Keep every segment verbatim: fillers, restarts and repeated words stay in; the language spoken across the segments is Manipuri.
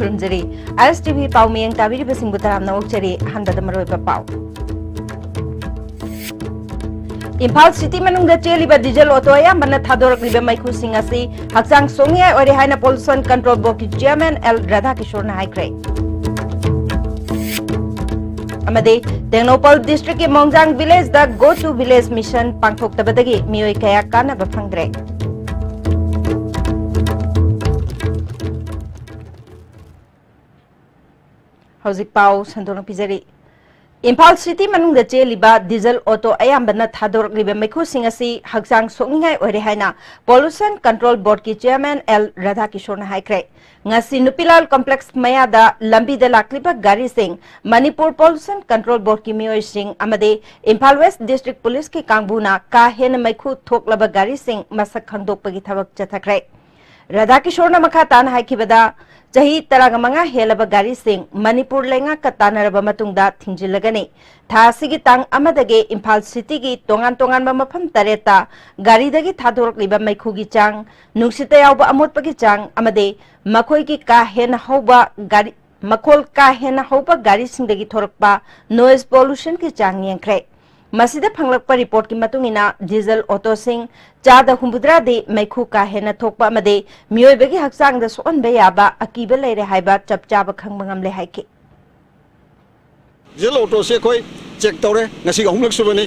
ꯈꯨꯔꯨꯝꯖꯔꯤ꯫ ꯑꯥꯏ ꯑꯦꯁ ꯇꯤ ꯚꯤ ꯄꯥꯎ ꯃꯤꯠꯌꯦꯡ ꯇꯥꯕꯤꯔꯤꯕꯁꯤꯡꯕꯨ ꯇꯔꯥꯝꯅ ꯑꯣꯛꯆꯔꯤ꯫ ꯑꯍꯥꯟꯕꯗ ꯃꯔꯨꯑꯣꯏꯕ ꯄꯥꯎ꯫ ꯏꯝꯐꯥꯜ ꯁꯤꯇꯤ ꯃꯅꯨꯡꯗ ꯆꯦꯜꯂꯤꯕ ꯗꯤꯖꯜ ꯑꯣꯇꯣ ꯑꯌꯥꯝꯕꯅ ꯊꯥꯗꯣꯔꯛꯂꯤꯕ ꯃꯩꯈꯨꯁꯤꯡ ꯑꯁꯤ ꯍꯛꯆꯥꯡ ꯁꯣꯛꯅꯤꯡꯉꯥꯏ ꯑꯣꯏꯔꯦ ꯍꯥꯏꯅ ꯄꯣꯂꯨꯁꯟ ꯀꯟꯇ꯭ꯔꯣꯜ ꯕꯣꯔꯗꯀꯤ ꯆꯤꯌꯔꯃꯦꯟ ꯑꯦꯜ ꯔꯥꯙꯥꯀꯤꯁꯣꯔꯅ ꯍꯥꯏꯈ꯭ꯔꯦ꯫ ꯑꯃꯗꯤ ꯇꯦꯡꯅꯧꯄꯜ ꯗꯤꯁꯇ꯭ꯔꯤꯛꯀꯤ ꯃꯣꯡꯖꯥꯡ ꯚꯤꯂꯦꯖꯗ Go to Village ꯃꯤꯁꯟ ꯄꯥꯡꯊꯣꯛꯇꯕꯗꯒꯤ ꯃꯤꯑꯣꯏ ꯀꯌꯥ ꯀꯥꯟꯅꯕ ꯐꯪꯗ꯭ꯔꯦ꯫ ꯍꯧꯖꯤꯛ ꯄꯥꯎ ꯁꯟꯗꯣꯛꯅ ꯄꯤꯖꯔꯤ꯫ ꯏꯝꯐꯥꯜ ꯁꯤꯇꯤ ꯃꯅꯨꯡꯗ ꯆꯦꯜꯂꯤꯕ ꯗꯤꯖꯜ ꯑꯣꯇꯣ ꯑꯌꯥꯝꯕꯅ ꯊꯥꯗꯣꯔꯛꯂꯤꯕ ꯃꯩꯈꯨꯁꯤꯡ ꯑꯁꯤ ꯍꯛꯆꯥꯡ ꯁꯣꯛꯅꯤꯡꯉꯥꯏ ꯑꯣꯏꯔꯦ ꯍꯥꯏꯅ ꯄꯣꯂꯨꯁꯟ ꯀꯟꯇ꯭ꯔꯣꯜ ꯕꯣꯔꯗꯀꯤ ꯆꯤꯌꯔꯃꯦꯟ ꯑꯦꯜ ꯔꯥꯙꯥꯀꯤꯁꯣꯔꯅ ꯍꯥꯏꯈ꯭ꯔꯦ꯫ ꯉꯁꯤ ꯅꯨꯄꯤꯂꯥꯜ ꯀꯣꯝꯄ꯭ꯂꯦꯛꯁ ꯃꯌꯥꯗ ꯂꯝꯕꯤꯗ ꯂꯥꯛꯂꯤꯕ ꯒꯥꯔꯤꯁꯤꯡ, ꯃꯅꯤꯄꯨꯔ ꯄꯣꯂꯨꯁꯟ ꯀꯟꯇ꯭ꯔꯣꯜ ꯕꯣꯔꯗꯀꯤ ꯃꯤꯑꯣꯏꯁꯤꯡ ꯑꯃꯗꯤ ꯏꯝꯐꯥꯜ ꯋꯦꯁ ꯗꯤꯁꯇ꯭ꯔꯤꯛ ꯄꯨꯂꯤꯁꯀꯤ ꯀꯥꯡꯕꯨꯅ ꯀꯥ ꯍꯦꯟꯅ ꯃꯩꯈꯨ ꯊꯣꯛꯂꯕ ꯒꯥꯔꯤꯁꯤꯡ ꯃꯁꯛ ꯈꯪꯗꯣꯛꯄꯒꯤ ꯊꯕꯛ ꯆꯠꯊꯈ꯭ꯔꯦ꯫ ꯔꯥꯙꯥꯀꯤꯁꯣꯔꯅ ꯃꯈꯥ ꯇꯥꯅ ꯍꯥꯏꯈꯤꯕꯗ, ꯆꯍꯤ ꯇꯔꯥꯃꯉꯥ ꯍꯦꯜꯂꯕ ꯒꯥꯔꯤꯁꯤꯡ ꯃꯅꯤꯄꯨꯔ ꯂꯩꯉꯥꯛꯀ ꯇꯥꯟꯅꯔꯕ ꯃꯇꯨꯡꯗ ꯊꯤꯡꯖꯤꯜꯂꯒꯅꯤ꯫ ꯊꯥ ꯑꯁꯤꯒꯤ ꯇꯥꯡ ꯑꯃꯗꯒꯤ ꯏꯝꯐꯥꯜ ꯁꯤꯇꯤꯒꯤ ꯇꯣꯉꯥꯟ ꯇꯣꯉꯥꯟꯕ ꯃꯐꯝ ꯇꯔꯦꯠꯇ ꯒꯥꯔꯤꯗꯒꯤ ꯊꯥꯗꯣꯔꯛꯂꯤꯕ ꯃꯩꯈꯨꯒꯤ ꯆꯥꯡ, ꯅꯨꯡꯁꯤꯠꯇ ꯌꯥꯎꯕ ꯑꯃꯣꯠꯄꯒꯤ ꯆꯥꯡ ꯑꯃꯗꯤ ꯃꯈꯣꯏꯒꯤ ꯀꯥ ꯍꯦꯟꯅ ꯍꯧꯕ ꯒꯥꯔꯤ, ꯃꯈꯣꯜ ꯀꯥ ꯍꯦꯟꯅ ꯍꯧꯕ ꯒꯥꯔꯤꯁꯤꯡꯗꯒꯤ ꯊꯣꯔꯛꯄ ꯅꯣꯏꯁ ꯄꯣꯂꯨꯁꯟꯒꯤ ꯆꯥꯡ ꯌꯦꯡꯈ꯭ꯔꯦ꯫ ꯃꯁꯤꯗ ꯐꯪꯂꯛꯄ ꯔꯤꯄꯣꯔꯠꯀꯤ ꯃꯇꯨꯡ ꯏꯟꯅ, ꯗꯤꯖꯜ ꯑꯣꯇꯣꯁꯤꯡ ꯆꯥꯗ ꯍꯨꯝꯐꯨꯇꯔꯥꯗꯤ ꯃꯩꯈꯨ ꯀꯥ ꯍꯦꯟꯅ ꯊꯣꯛꯄ ꯑꯃꯗꯤ ꯃꯤꯑꯣꯏꯕꯒꯤ ꯍꯛꯆꯥꯡꯗ ꯁꯣꯛꯍꯟꯕ ꯌꯥꯕ ꯑꯀꯤꯕ ꯂꯩꯔꯦ ꯍꯥꯏꯕ ꯆꯞ ꯆꯥꯕ ꯈꯪꯕ ꯉꯝꯂꯦ ꯍꯥꯏꯈꯤ꯫ ꯗꯤꯖꯜ ꯑꯣꯇꯣꯁꯦ ꯑꯩꯈꯣꯏ ꯆꯦꯛ ꯇꯧꯔꯦ, ꯉꯁꯤꯒꯤ ꯑꯍꯨꯝꯂꯛ ꯁꯨꯕꯅꯤ꯫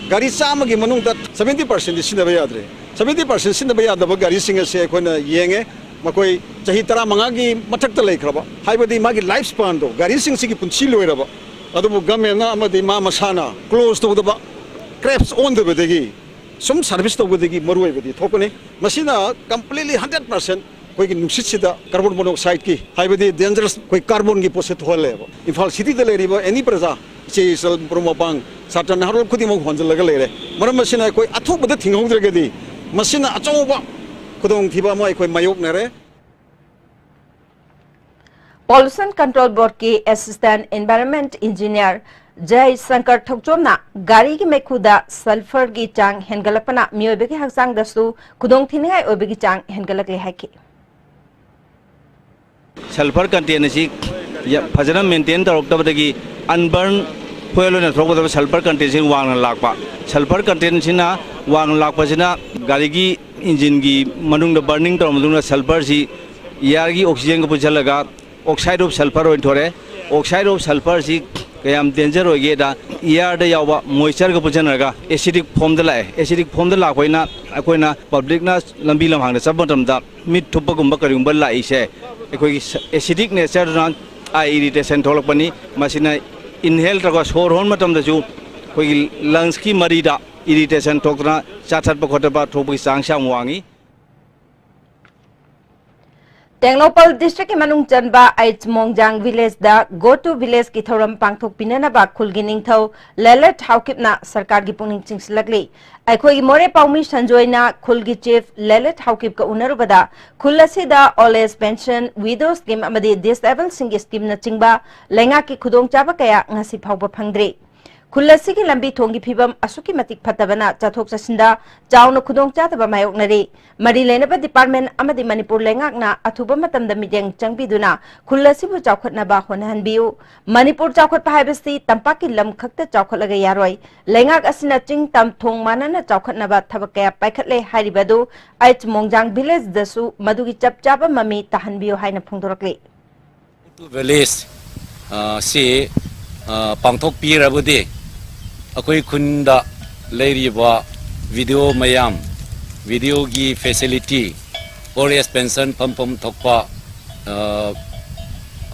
ꯒꯥꯔꯤ ꯆꯥꯝꯃꯒꯤ ꯃꯅꯨꯡꯗ ꯁꯚꯦꯟꯇꯤ ꯄꯥꯔꯁꯦꯟꯗꯤ ꯁꯤꯖꯤꯟꯅꯕ ꯌꯥꯗ꯭ꯔꯦ꯫ ꯁꯚꯦꯟꯇꯤ ꯄꯥꯔꯁꯦꯟ ꯁꯤꯖꯤꯟꯅꯕ ꯌꯥꯗꯕ ꯒꯥꯔꯤꯁꯤꯡ ꯑꯁꯦ ꯑꯩꯈꯣꯏꯅ ꯌꯦꯡꯉꯦ, ꯃꯈꯣꯏ ꯆꯍꯤ ꯇꯔꯥꯃꯉꯥꯒꯤ ꯃꯊꯛꯇ ꯂꯩꯈ꯭ꯔꯕ, ꯍꯥꯏꯕꯗꯤ ꯃꯥꯒꯤ ꯂꯥꯏꯐ ꯁ꯭ꯄꯥꯟꯗꯣ, ꯒꯥꯔꯤꯁꯤꯡꯁꯤꯒꯤ ꯄꯨꯟꯁꯤ ꯂꯣꯏꯔꯕ꯫ ꯑꯗꯨꯕꯨ ꯒꯃꯦꯟꯅ ꯑꯃꯗꯤ ꯃꯥ ꯃꯁꯥꯅ ꯀ꯭ꯂꯣꯖ ꯇꯧꯗꯕ, ꯀ꯭ꯔꯦꯞꯁ ꯑꯣꯟꯗꯕꯗꯒꯤ ꯁꯨꯝ ꯁꯥꯔꯚꯤꯁ ꯇꯧꯕꯗꯒꯤ ꯃꯔꯨ ꯑꯣꯏꯕꯗꯤ ꯊꯣꯛꯄꯅꯤ꯫ ꯃꯁꯤꯅ ꯀꯝꯄ꯭ꯂꯤꯠꯂꯤ ꯍꯟꯗ꯭ꯔꯦꯠ ꯄꯥꯔꯁꯦꯟ ꯑꯩꯈꯣꯏꯒꯤ ꯅꯨꯡꯁꯤꯠꯁꯤꯗ ꯀꯥꯔꯕꯣꯟ ꯃꯣꯅꯣꯛꯁꯥꯏꯗꯀꯤ, ꯍꯥꯏꯕꯗꯤ ꯗꯦꯟꯖꯔꯁ ꯑꯩꯈꯣꯏ ꯀꯥꯔꯕꯣꯟꯒꯤ ꯄꯣꯠꯁꯦ ꯊꯣꯛꯍꯜꯂꯦꯕ꯫ ꯏꯝꯐꯥꯜ ꯁꯤꯇꯤꯗ ꯂꯩꯔꯤꯕ ꯑꯦꯅꯤ ꯄ꯭ꯔꯖꯥ, ꯏꯆꯦ ꯏꯆꯜ, ꯃꯔꯨꯞ ꯃꯄꯥꯡ, ꯁꯥꯇ꯭ꯔ ꯅꯍꯥꯔꯣꯜ ꯈꯨꯗꯤꯡꯃꯛ ꯍꯣꯟꯖꯜꯂꯒ ꯂꯩꯔꯦ꯫ ꯃꯔꯝ ꯑꯁꯤꯅ ꯑꯩꯈꯣꯏ ꯑꯊꯨꯕꯗ ꯊꯤꯡꯍꯧꯗ꯭ꯔꯒꯗꯤ ꯃꯁꯤꯅ ꯑꯆꯧꯕ ꯈꯨꯗꯣꯡꯊꯤꯕ ꯑꯃ ꯑꯩꯈꯣꯏ ꯃꯥꯌꯣꯛꯅꯔꯦ꯫ ꯄꯣꯂꯨꯁꯟ ꯀꯟꯇ꯭ꯔꯣꯜ ꯕꯣꯔꯗꯀꯤ assistant environment engineer Jay Shankar ꯊꯧꯆꯣꯝꯅ ꯒꯥꯔꯤꯒꯤ ꯃꯩꯈꯨꯗ ꯁꯜꯐꯔꯒꯤ ꯆꯥꯡ ꯍꯦꯟꯒꯠꯂꯛꯄꯅ ꯃꯤꯑꯣꯏꯕꯒꯤ ꯍꯛꯆꯥꯡꯗꯁꯨ ꯈꯨꯗꯣꯡꯊꯤꯅꯤꯡꯉꯥꯏ ꯑꯣꯏꯕꯒꯤ ꯆꯥꯡ ꯍꯦꯟꯒꯠꯂꯛꯂꯦ ꯍꯥꯏꯈꯤ꯫ Sulphur content ꯑꯁꯤ ꯐꯖꯅ ꯃꯦꯟꯇꯦꯟ ꯇꯧꯔꯛꯇꯕꯗꯒꯤ ꯑꯟꯕꯔꯟ ꯐ꯭ꯌꯨꯑꯦꯜ ꯑꯣꯏꯅ ꯊꯣꯛꯀꯗꯕ ꯁꯜꯐꯔ ꯀꯟꯇꯦꯟꯁꯤ ꯋꯥꯡꯅ ꯂꯥꯛꯄ꯫ ꯁꯜꯐꯔ ꯀꯟꯇꯦꯟꯁꯤꯅ ꯋꯥꯡꯅ ꯂꯥꯛꯄꯁꯤꯅ ꯒꯥꯔꯤꯒꯤ ꯏꯟꯖꯤꯟꯒꯤ ꯃꯅꯨꯡꯗ ꯕꯔꯅꯤꯡ ꯇꯧꯔꯕ ꯃꯇꯨꯡꯗ ꯁꯜꯐꯔꯁꯤ ꯏꯌꯥꯔꯒꯤ ꯑꯣꯛꯁꯤꯖꯦꯟꯒ ꯄꯨꯟꯁꯤꯜꯂꯒ ꯑꯣꯛꯁꯥꯏꯗ ꯑꯣꯐ ꯁꯜꯐꯔ ꯑꯣꯏꯅ ꯊꯣꯔꯛꯑꯦ꯫ ꯑꯣꯛꯁꯥꯏꯗ ꯑꯣꯐ ꯁꯜꯐꯔꯁꯤ ꯀꯌꯥꯝ ꯗꯦꯟꯖꯔ ꯑꯣꯏꯒꯦꯗ, ꯏꯌꯥꯔꯗ ꯌꯥꯎꯕ ꯃꯣꯏꯆꯔꯒ ꯄꯨꯟꯁꯤꯟꯅꯔꯒ ꯑꯦꯁꯤꯗꯤꯛ ꯐꯣꯝꯗ ꯂꯥꯛꯑꯦ꯫ ꯑꯦꯁꯤꯗꯤꯛ ꯐꯣꯝꯗ ꯂꯥꯛꯄꯅꯤꯅ ꯑꯩꯈꯣꯏꯅ ꯄꯕ꯭ꯂꯤꯛꯅ ꯂꯝꯕꯤ ꯂꯝꯍꯥꯡꯗ ꯆꯠꯄ ꯃꯇꯝꯗ ꯃꯤꯠ ꯊꯨꯞꯄꯒꯨꯝꯕ ꯀꯔꯤꯒꯨꯝꯕ ꯂꯥꯛꯏꯁꯦ ꯑꯩꯈꯣꯏꯒꯤ ꯑꯦꯁꯤꯗꯤꯛ ꯅꯦꯆꯔꯗꯨꯅ ꯑꯥꯏ ꯏꯔꯤꯇꯦꯁꯟ ꯊꯣꯛꯂꯛꯄꯅꯤ꯫ ꯃꯁꯤꯅ ꯏꯟꯍꯦꯜ ꯇꯧꯔꯒ ꯁꯣꯔ ꯍꯣꯟꯕ ꯃꯇꯝꯗꯁꯨ ꯑꯩꯈꯣꯏꯒꯤ ꯂꯪꯁꯀꯤ ꯃꯔꯤꯗ ꯏꯔꯤꯇꯦꯁꯟ ꯊꯣꯛꯇꯨꯅ ꯆꯥꯊꯠꯄ ꯈꯣꯠꯇꯠꯄ ꯊꯣꯛꯄꯒꯤ ꯆꯥꯡꯁ ꯌꯥꯝ ꯋꯥꯡꯉꯤ꯫ ꯇꯦꯡꯅꯧꯄꯜ ꯗꯤꯁꯇ꯭ꯔꯤꯛꯀꯤ ꯃꯅꯨꯡ ꯆꯟꯕ ꯑꯩꯠꯁ ꯃꯣꯡꯖꯥꯡ ꯚꯤꯂꯦꯖꯗ ꯒꯣ ꯇꯨ ꯚꯤꯂꯦꯖꯀꯤ ꯊꯧꯔꯝ ꯄꯥꯡꯊꯣꯛꯄꯤꯅꯅꯕ ꯈꯨꯜꯒꯤ ꯅꯤꯡꯊꯧ ꯂꯦꯂꯦꯠ ꯍꯥꯎꯀꯤꯞꯅ ꯁꯔꯀꯥꯔꯒꯤ ꯄꯨꯛꯅꯤꯡ ꯆꯤꯡꯁꯤꯜꯂꯛꯂꯤ꯫ ꯑꯩꯈꯣꯏꯒꯤ ꯃꯣꯔꯦ ꯄꯥꯎꯃꯤ ꯁꯟꯖꯣꯏꯅ ꯈꯨꯜꯒꯤ ꯆꯤꯐ ꯂꯦꯂꯦꯠ ꯍꯥꯎꯀꯤꯞꯀ ꯎꯅꯔꯨꯕꯗ ꯈꯨꯜ ꯑꯁꯤꯗ old age pension, widow scheme ꯑꯃꯗꯤ ꯗꯤꯁꯑꯦꯕꯜꯁꯤꯡꯒꯤ ꯁ꯭ꯀꯤꯝꯅꯆꯤꯡꯕ ꯂꯩꯉꯥꯛꯀꯤ ꯈꯨꯗꯣꯡꯆꯥꯕ ꯀꯌꯥ ꯉꯁꯤ ꯐꯥꯎꯕ ꯐꯪꯗ꯭ꯔꯤ꯫ ꯈꯨꯜ ꯑꯁꯤꯒꯤ ꯂꯝꯕꯤ ꯊꯣꯡꯒꯤ ꯐꯤꯕꯝ ꯑꯁꯨꯛꯀꯤ ꯃꯇꯤꯛ ꯐꯠꯇꯕꯅ ꯆꯠꯊꯣꯛ ꯆꯠꯁꯤꯟꯗ ꯆꯥꯎꯅ ꯈꯨꯗꯣꯡꯆꯥꯗꯕ ꯃꯥꯌꯣꯛꯅꯔꯤ꯫ ꯃꯔꯤ ꯂꯩꯅꯕ ꯗꯤꯄꯥꯔꯠꯃꯦꯟ ꯑꯃꯗꯤ ꯃꯅꯤꯄꯨꯔ ꯂꯩꯉꯥꯛꯅ ꯑꯊꯨꯕ ꯃꯇꯝꯗ ꯃꯤꯠꯌꯦꯡ ꯆꯪꯕꯤꯗꯨꯅ ꯈꯨꯜ ꯑꯁꯤꯕꯨ ꯆꯥꯎꯈꯠꯅꯕ ꯍꯣꯠꯅꯍꯟꯕꯤꯌꯨ꯫ ꯃꯅꯤꯄꯨꯔ ꯆꯥꯎꯈꯠꯄ ꯍꯥꯏꯕꯁꯤ ꯇꯝꯄꯥꯛꯀꯤ ꯂꯝ ꯈꯛꯇ ꯆꯥꯎꯈꯠꯂꯒ ꯌꯥꯔꯣꯏ꯫ ꯂꯩꯉꯥꯛ ꯑꯁꯤꯅ ꯆꯤꯡ ꯇꯝ ꯊꯣꯡ ꯃꯥꯟꯅꯅ ꯆꯥꯎꯈꯠꯅꯕ ꯊꯕꯛ ꯀꯌꯥ ꯄꯥꯏꯈꯠꯂꯦ ꯍꯥꯏꯔꯤꯕ ꯑꯗꯨ ꯑꯩꯠꯁ ꯃꯣꯡꯖꯥꯡ ꯚꯤꯂꯦꯖꯗꯁꯨ ꯃꯗꯨꯒꯤ ꯆꯞ ꯆꯥꯕ ꯃꯃꯤ ꯇꯥꯍꯟꯕꯤꯌꯨ ꯍꯥꯏꯅ ꯐꯣꯡꯗꯣꯔꯛꯂꯤ꯫ ꯇꯨ ꯚꯤꯂꯦꯖ ꯁꯤ ꯄꯥꯡꯊꯣꯛꯄꯤꯔꯕꯗꯤ ꯑꯩꯈꯣꯏ ꯈꯨꯟꯗ ꯂꯩꯔꯤꯕ ꯚꯤꯗꯤꯑꯣ ꯃꯌꯥꯝ, ꯚꯤꯗꯤꯑꯣꯒꯤ ꯐꯦꯁꯤꯂꯤꯇꯤ, ꯑꯣꯜ ꯑꯦꯖ ꯄꯦꯟꯁꯟ ꯐꯪꯐꯝ ꯊꯣꯛꯄ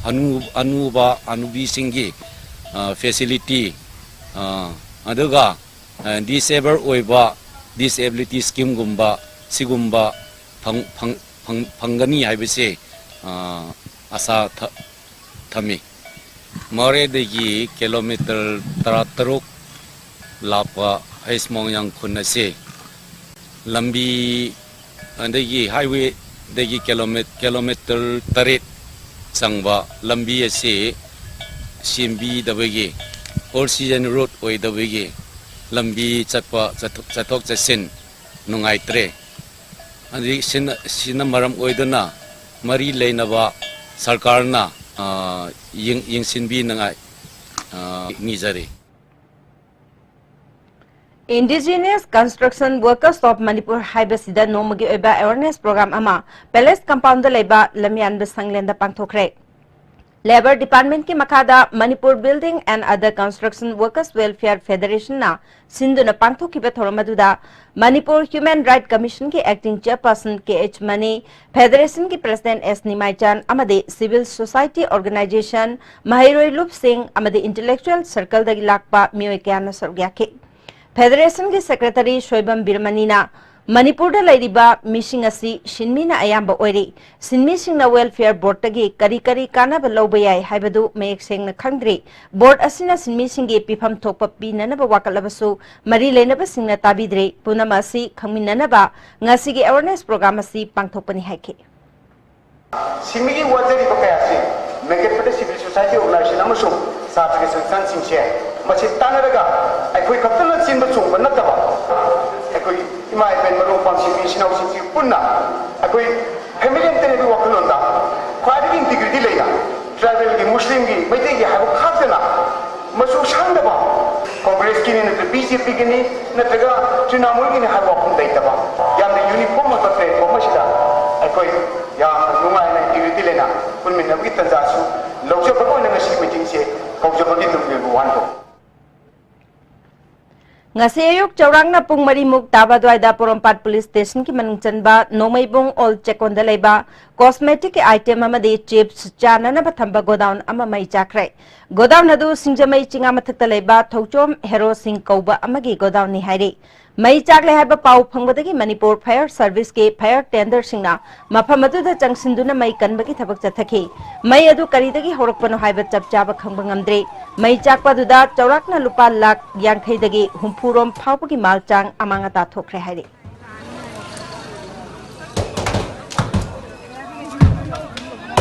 ꯍꯅꯨ ꯍꯅꯨꯕ ꯍꯅꯨꯕꯤꯁꯤꯡꯒꯤ ꯐꯦꯁꯤꯂꯤꯇꯤ, ꯑꯗꯨꯒ ꯗꯤꯁꯑꯦꯕꯜ ꯑꯣꯏꯕ ꯗꯤꯁꯑꯦꯕꯤꯂꯤꯇꯤ ꯁ꯭ꯀꯤꯝꯒꯨꯝꯕ ꯁꯤꯒꯨꯝꯕ ꯐꯪ ꯐꯪ ꯐꯪ ꯐꯪꯒꯅꯤ ꯍꯥꯏꯕꯁꯦ ꯑꯥꯁꯥ ꯊ ꯊꯝꯃꯤ꯫ ꯃꯣꯔꯦꯗꯒꯤ ꯀꯤꯂꯣꯃꯤꯇꯔ ꯇꯔꯥꯇꯔꯨꯛ ꯂꯥꯞꯄ ꯑꯩꯁꯃꯣꯡꯌꯥꯡ ꯈꯨꯟ ꯑꯁꯤ ꯂꯝꯕꯤ ꯑꯗꯒꯤ ꯍꯥꯏꯋꯦꯗꯒꯤ ꯀꯤꯂꯣꯃꯤꯇꯔ ꯇꯔꯦꯠ ꯆꯪꯕ ꯂꯝꯕꯤ ꯑꯁꯤ ꯁꯦꯝꯕꯤꯗꯕꯒꯤ, ꯑꯣꯜ ꯁꯤꯖꯟ ꯔꯣꯗ ꯑꯣꯏꯗꯕꯒꯤ ꯂꯝꯕꯤ ꯆꯠꯄ ꯆꯠꯊꯣꯛ ꯆꯠꯁꯤꯟ ꯅꯨꯡꯉꯥꯏꯇ꯭ꯔꯦ꯫ ꯑꯗꯒꯤ ꯁꯤꯅ ꯁꯤꯅ ꯃꯔꯝ ꯑꯣꯏꯗꯨꯅ ꯃꯔꯤ ꯂꯩꯅꯕ ꯁꯔꯀꯥꯔꯅ ꯑ, ꯌꯦꯡ- ꯌꯦꯡꯁꯤꯟꯕꯤꯅꯉꯥꯏ ꯑ, ꯅꯤꯖꯔꯤ꯫ Indigenous Construction Workers of Manipur ꯍꯥꯏꯕꯁꯤꯗ ꯅꯣꯡꯃꯒꯤ ꯑꯣꯏꯕ ꯑꯦꯋꯦꯔꯅꯦꯁ ꯄ꯭ꯔꯣꯒ꯭ꯔꯥꯝ ꯑꯃ ꯄꯦꯂꯦꯁ ꯀꯝꯄꯥꯎꯟꯗ ꯂꯩꯕ ꯂꯝꯌꯥꯟꯕ ꯁꯪꯂꯦꯟꯗ ꯄꯥꯡꯊꯣꯛꯈ꯭ꯔꯦ꯫ ꯂꯦꯕꯔ ꯗꯤꯄꯥꯔꯠꯃꯦꯟꯠꯀꯤ ꯃꯈꯥꯗ Manipur building and other construction workers welfare ꯐꯦꯗꯔꯦꯁꯟꯅ ꯁꯤꯟꯗꯨꯅ ꯄꯥꯡꯊꯣꯛꯈꯤꯕ ꯊꯧꯔꯝ ꯑꯗꯨꯗ ꯃꯅꯤꯄꯨꯔ ꯍ꯭ꯌꯨꯃꯦꯟ ꯔꯥꯏꯠ ꯀꯃꯤꯁꯟꯒꯤ acting chairperson K H Mani, ꯐꯦꯗꯔꯦꯁꯟꯒꯤ ꯄ꯭ꯔꯦꯁꯤꯗꯦꯟꯠ ꯑꯦꯁ ꯅꯤꯃꯥꯏꯆꯥꯟ ꯑꯃꯗꯤ ꯁꯤꯚꯤꯜ ꯁꯣꯁꯥꯏꯇꯤ ꯑꯣꯔꯒꯅꯥꯏꯖꯦꯁꯟ, ꯃꯍꯩꯔꯣꯏ ꯂꯨꯞꯁꯤꯡ ꯑꯃꯗꯤ ꯏꯟꯇꯦꯂꯦꯛꯆꯨꯑꯦꯜ ꯁꯔꯀꯜꯗꯒꯤ ꯂꯥꯛꯄ ꯃꯤꯑꯣꯏ ꯀꯌꯥꯅ ꯁꯔꯨꯛ ꯌꯥꯈꯤ꯫ ꯐꯦꯗꯔꯦꯁꯟꯒꯤ ꯁꯦꯀ꯭ꯔꯦꯇꯔꯤ ꯁꯣꯏꯕꯝ ꯕꯤꯔꯃꯅꯤꯅ ꯃꯅꯤꯄꯨꯔꯗ ꯂꯩꯔꯤꯕ ꯃꯤꯁꯤꯡ ꯑꯁꯤ ꯁꯤꯟꯃꯤꯅ ꯑꯌꯥꯝꯕ ꯑꯣꯏꯔꯤ꯫ ꯁꯤꯟꯃꯤꯁꯤꯡꯅ ꯋꯦꯜꯐꯤꯌꯔ ꯕꯣꯔꯗꯇꯒꯤ ꯀꯔꯤ ꯀꯔꯤ ꯀꯥꯟꯅꯕ ꯂꯧꯕ ꯌꯥꯏ ꯍꯥꯏꯕꯗꯨ ꯃꯌꯦꯛ ꯁꯦꯡꯅ ꯈꯪꯗ꯭ꯔꯤ꯫ ꯕꯣꯔꯗ ꯑꯁꯤꯅ ꯁꯤꯟꯃꯤꯁꯤꯡꯒꯤ ꯄꯤꯐꯝ ꯊꯣꯛꯄ ꯄꯤꯅꯅꯕ ꯋꯥꯀꯠꯂꯕꯁꯨ ꯃꯔꯤ ꯂꯩꯅꯕꯁꯤꯡꯅ ꯇꯥꯕꯤꯗ꯭ꯔꯦ꯫ ꯄꯨꯝꯅꯃꯛ ꯑꯁꯤ ꯈꯪꯃꯤꯟꯅꯅꯕ ꯉꯁꯤꯒꯤ ꯑꯦꯋꯦꯔꯅꯦꯁ ꯄ꯭ꯔꯣꯒ꯭ꯔꯥꯝ ꯑꯁꯤ ꯄꯥꯡꯊꯣꯛꯄꯅꯤ ꯍꯥꯏꯈꯤ꯫ ꯁꯤꯟꯃꯤꯒꯤ ꯋꯥꯖꯔꯤꯕ ꯀꯌꯥꯁꯤ ꯃꯦꯟꯈꯠꯄꯗ ꯁꯤꯚꯤꯜ ꯁꯣꯁꯥꯏꯇꯤ ꯑꯣꯔꯒꯅꯥꯏꯖꯦꯁꯟ ꯑꯃꯁꯨꯡ ꯁꯥꯇ꯭ꯔꯒꯤ ꯁꯪꯁꯊꯥꯟꯁꯤꯡꯁꯦ ꯃꯁꯤ ꯇꯥꯟꯅꯔꯒ ꯑꯩꯈꯣꯏ ꯈꯛꯇꯅ ꯆꯦꯟꯕ ꯆꯣꯡꯕ ꯅꯠꯇꯕ, ꯑꯩꯈꯣꯏ ꯏꯃꯥ ꯏꯕꯦꯟ ꯃꯔꯨꯞ ꯃꯄꯥꯡ ꯁꯤꯟꯃꯤ ꯏꯆꯤꯟ ꯏꯅꯥꯎꯁꯤꯡꯁꯤ ꯄꯨꯟꯅ ꯑꯩꯈꯣꯏ ꯐꯦꯃꯤꯂꯤ ꯑꯃꯠꯇꯅꯤ ꯑꯗꯨꯒꯤ ꯋꯥꯈꯜꯂꯣꯟꯗ ꯈ꯭ꯋꯥꯏꯗꯒꯤ ꯏꯟꯇꯤꯒ꯭ꯔꯤꯇꯤ ꯂꯩꯅ ꯇ꯭ꯔꯥꯏꯕꯦꯜꯒꯤ, ꯃꯨꯁꯂꯤꯝꯒꯤ, ꯃꯩꯇꯩꯒꯤ ꯍꯥꯏꯕ ꯈꯥꯛꯇꯅ ꯃꯆꯨ ꯁꯪꯗꯕ, ꯀꯣꯡꯒ꯭ꯔꯦꯁꯀꯤꯅꯤ ꯅꯠꯇ꯭ꯔꯒ ꯕꯤ ꯖꯦ ꯄꯤꯒꯤꯅꯤ ꯅꯠꯇ꯭ꯔꯒ ꯇ꯭ꯔꯤꯅꯥꯃꯨꯜꯒꯤꯅꯤ ꯍꯥꯏꯕ ꯋꯥꯐꯝ ꯂꯩꯇꯕ, ꯌꯥꯝꯅ ꯌꯨꯅꯤꯐꯣꯔꯝ ꯑꯣꯏꯕ ꯄ꯭ꯂꯦꯠꯐꯣꯔꯝ ꯑꯁꯤꯗ ꯑꯩꯈꯣꯏ ꯌꯥꯝꯅ ꯅꯨꯡꯉꯥꯏꯅ ꯏꯟꯇꯤꯒ꯭ꯔꯤꯇꯤ ꯂꯩꯅ ꯄꯨꯟꯃꯤꯟꯅꯕꯒꯤ ꯇꯥꯟꯖꯥꯁꯨ ꯂꯧꯖꯕꯒ ꯑꯣꯏꯅ ꯉꯁꯤꯒꯤ ꯃꯤꯇꯤꯡꯁꯦ ꯀꯧꯖꯕꯒꯤ ꯇꯨꯡꯒꯤ ꯑꯣꯏꯕ ꯋꯥꯍꯟꯊꯣꯛ꯫ ꯉꯁꯤ ꯑꯌꯨꯛ ꯆꯥꯎꯔꯥꯛꯅ ꯄꯨꯡ ꯃꯔꯤꯃꯨꯛ ꯇꯥꯕ ꯑꯗꯨꯋꯥꯏꯗ ꯄꯣꯔꯣꯝꯄꯥꯠ ꯄꯨꯂꯤꯁ ꯁ꯭ꯇꯦꯁꯟꯒꯤ ꯃꯅꯨꯡ ꯆꯟꯕ ꯅꯣꯡꯃꯩꯕꯨꯡ ꯑꯣꯜ ꯆꯦꯛꯀꯣꯟꯗ ꯂꯩꯕ ꯀꯣꯁꯃꯦꯇꯤꯛꯀꯤ ꯑꯥꯏꯇꯦꯝ ꯑꯃꯗꯤ ꯆꯤꯞꯁ ꯆꯥꯅꯅꯕ ꯊꯝꯕ ꯒꯣꯗꯥꯎꯟ ꯑꯃ ꯃꯩ ꯆꯥꯛꯈ꯭ꯔꯦ꯫ ꯒꯣꯗꯥꯎꯟ ꯑꯗꯨ ꯁꯤꯡꯖꯃꯩ ꯆꯤꯉꯥ ꯃꯊꯛꯇ ꯂꯩꯕ ꯊꯧꯆꯣꯝ ꯍꯦꯔꯣ ꯁꯤꯡ ꯀꯧꯕ ꯑꯃꯒꯤ ꯒꯣꯗꯥꯎꯟꯅꯤ ꯍꯥꯏꯔꯤ꯫ ꯃꯩ ꯆꯥꯛꯂꯦ ꯍꯥꯏꯕ ꯄꯥꯎ ꯐꯪꯕꯗꯒꯤ ꯃꯅꯤꯄꯨꯔ ꯐꯥꯌꯔ ꯁꯔꯚꯤꯁꯀꯤ ꯐꯥꯌꯔ ꯇꯦꯟꯗꯔꯁꯤꯡꯅ ꯃꯐꯝ ꯑꯗꯨꯗ ꯆꯪꯁꯤꯟꯗꯨꯅ ꯃꯩ ꯀꯟꯕꯒꯤ ꯊꯕꯛ ꯆꯠꯊꯈꯤ꯫ ꯃꯩ ꯑꯗꯨ ꯀꯔꯤꯗꯒꯤ ꯍꯧꯔꯛꯄꯅꯣ ꯍꯥꯏꯕ ꯆꯞ ꯆꯥꯕ ꯈꯪꯕ ꯉꯝꯗ꯭ꯔꯤ꯫ ꯃꯩ ꯆꯥꯛꯄ ꯑꯗꯨꯗ ꯆꯥꯎꯔꯥꯛꯅ ꯂꯨꯄꯥ ꯂꯥꯈ ꯌꯥꯡꯈꯩꯗꯒꯤ ꯍꯨꯝꯐꯨꯔꯣꯝ ꯐꯥꯎꯕꯒꯤ ꯃꯥꯜ ꯆꯥꯡ ꯑꯃꯥꯡ ꯑꯇꯥ ꯊꯣꯛꯈ꯭ꯔꯦ ꯍꯥꯏꯔꯤ꯫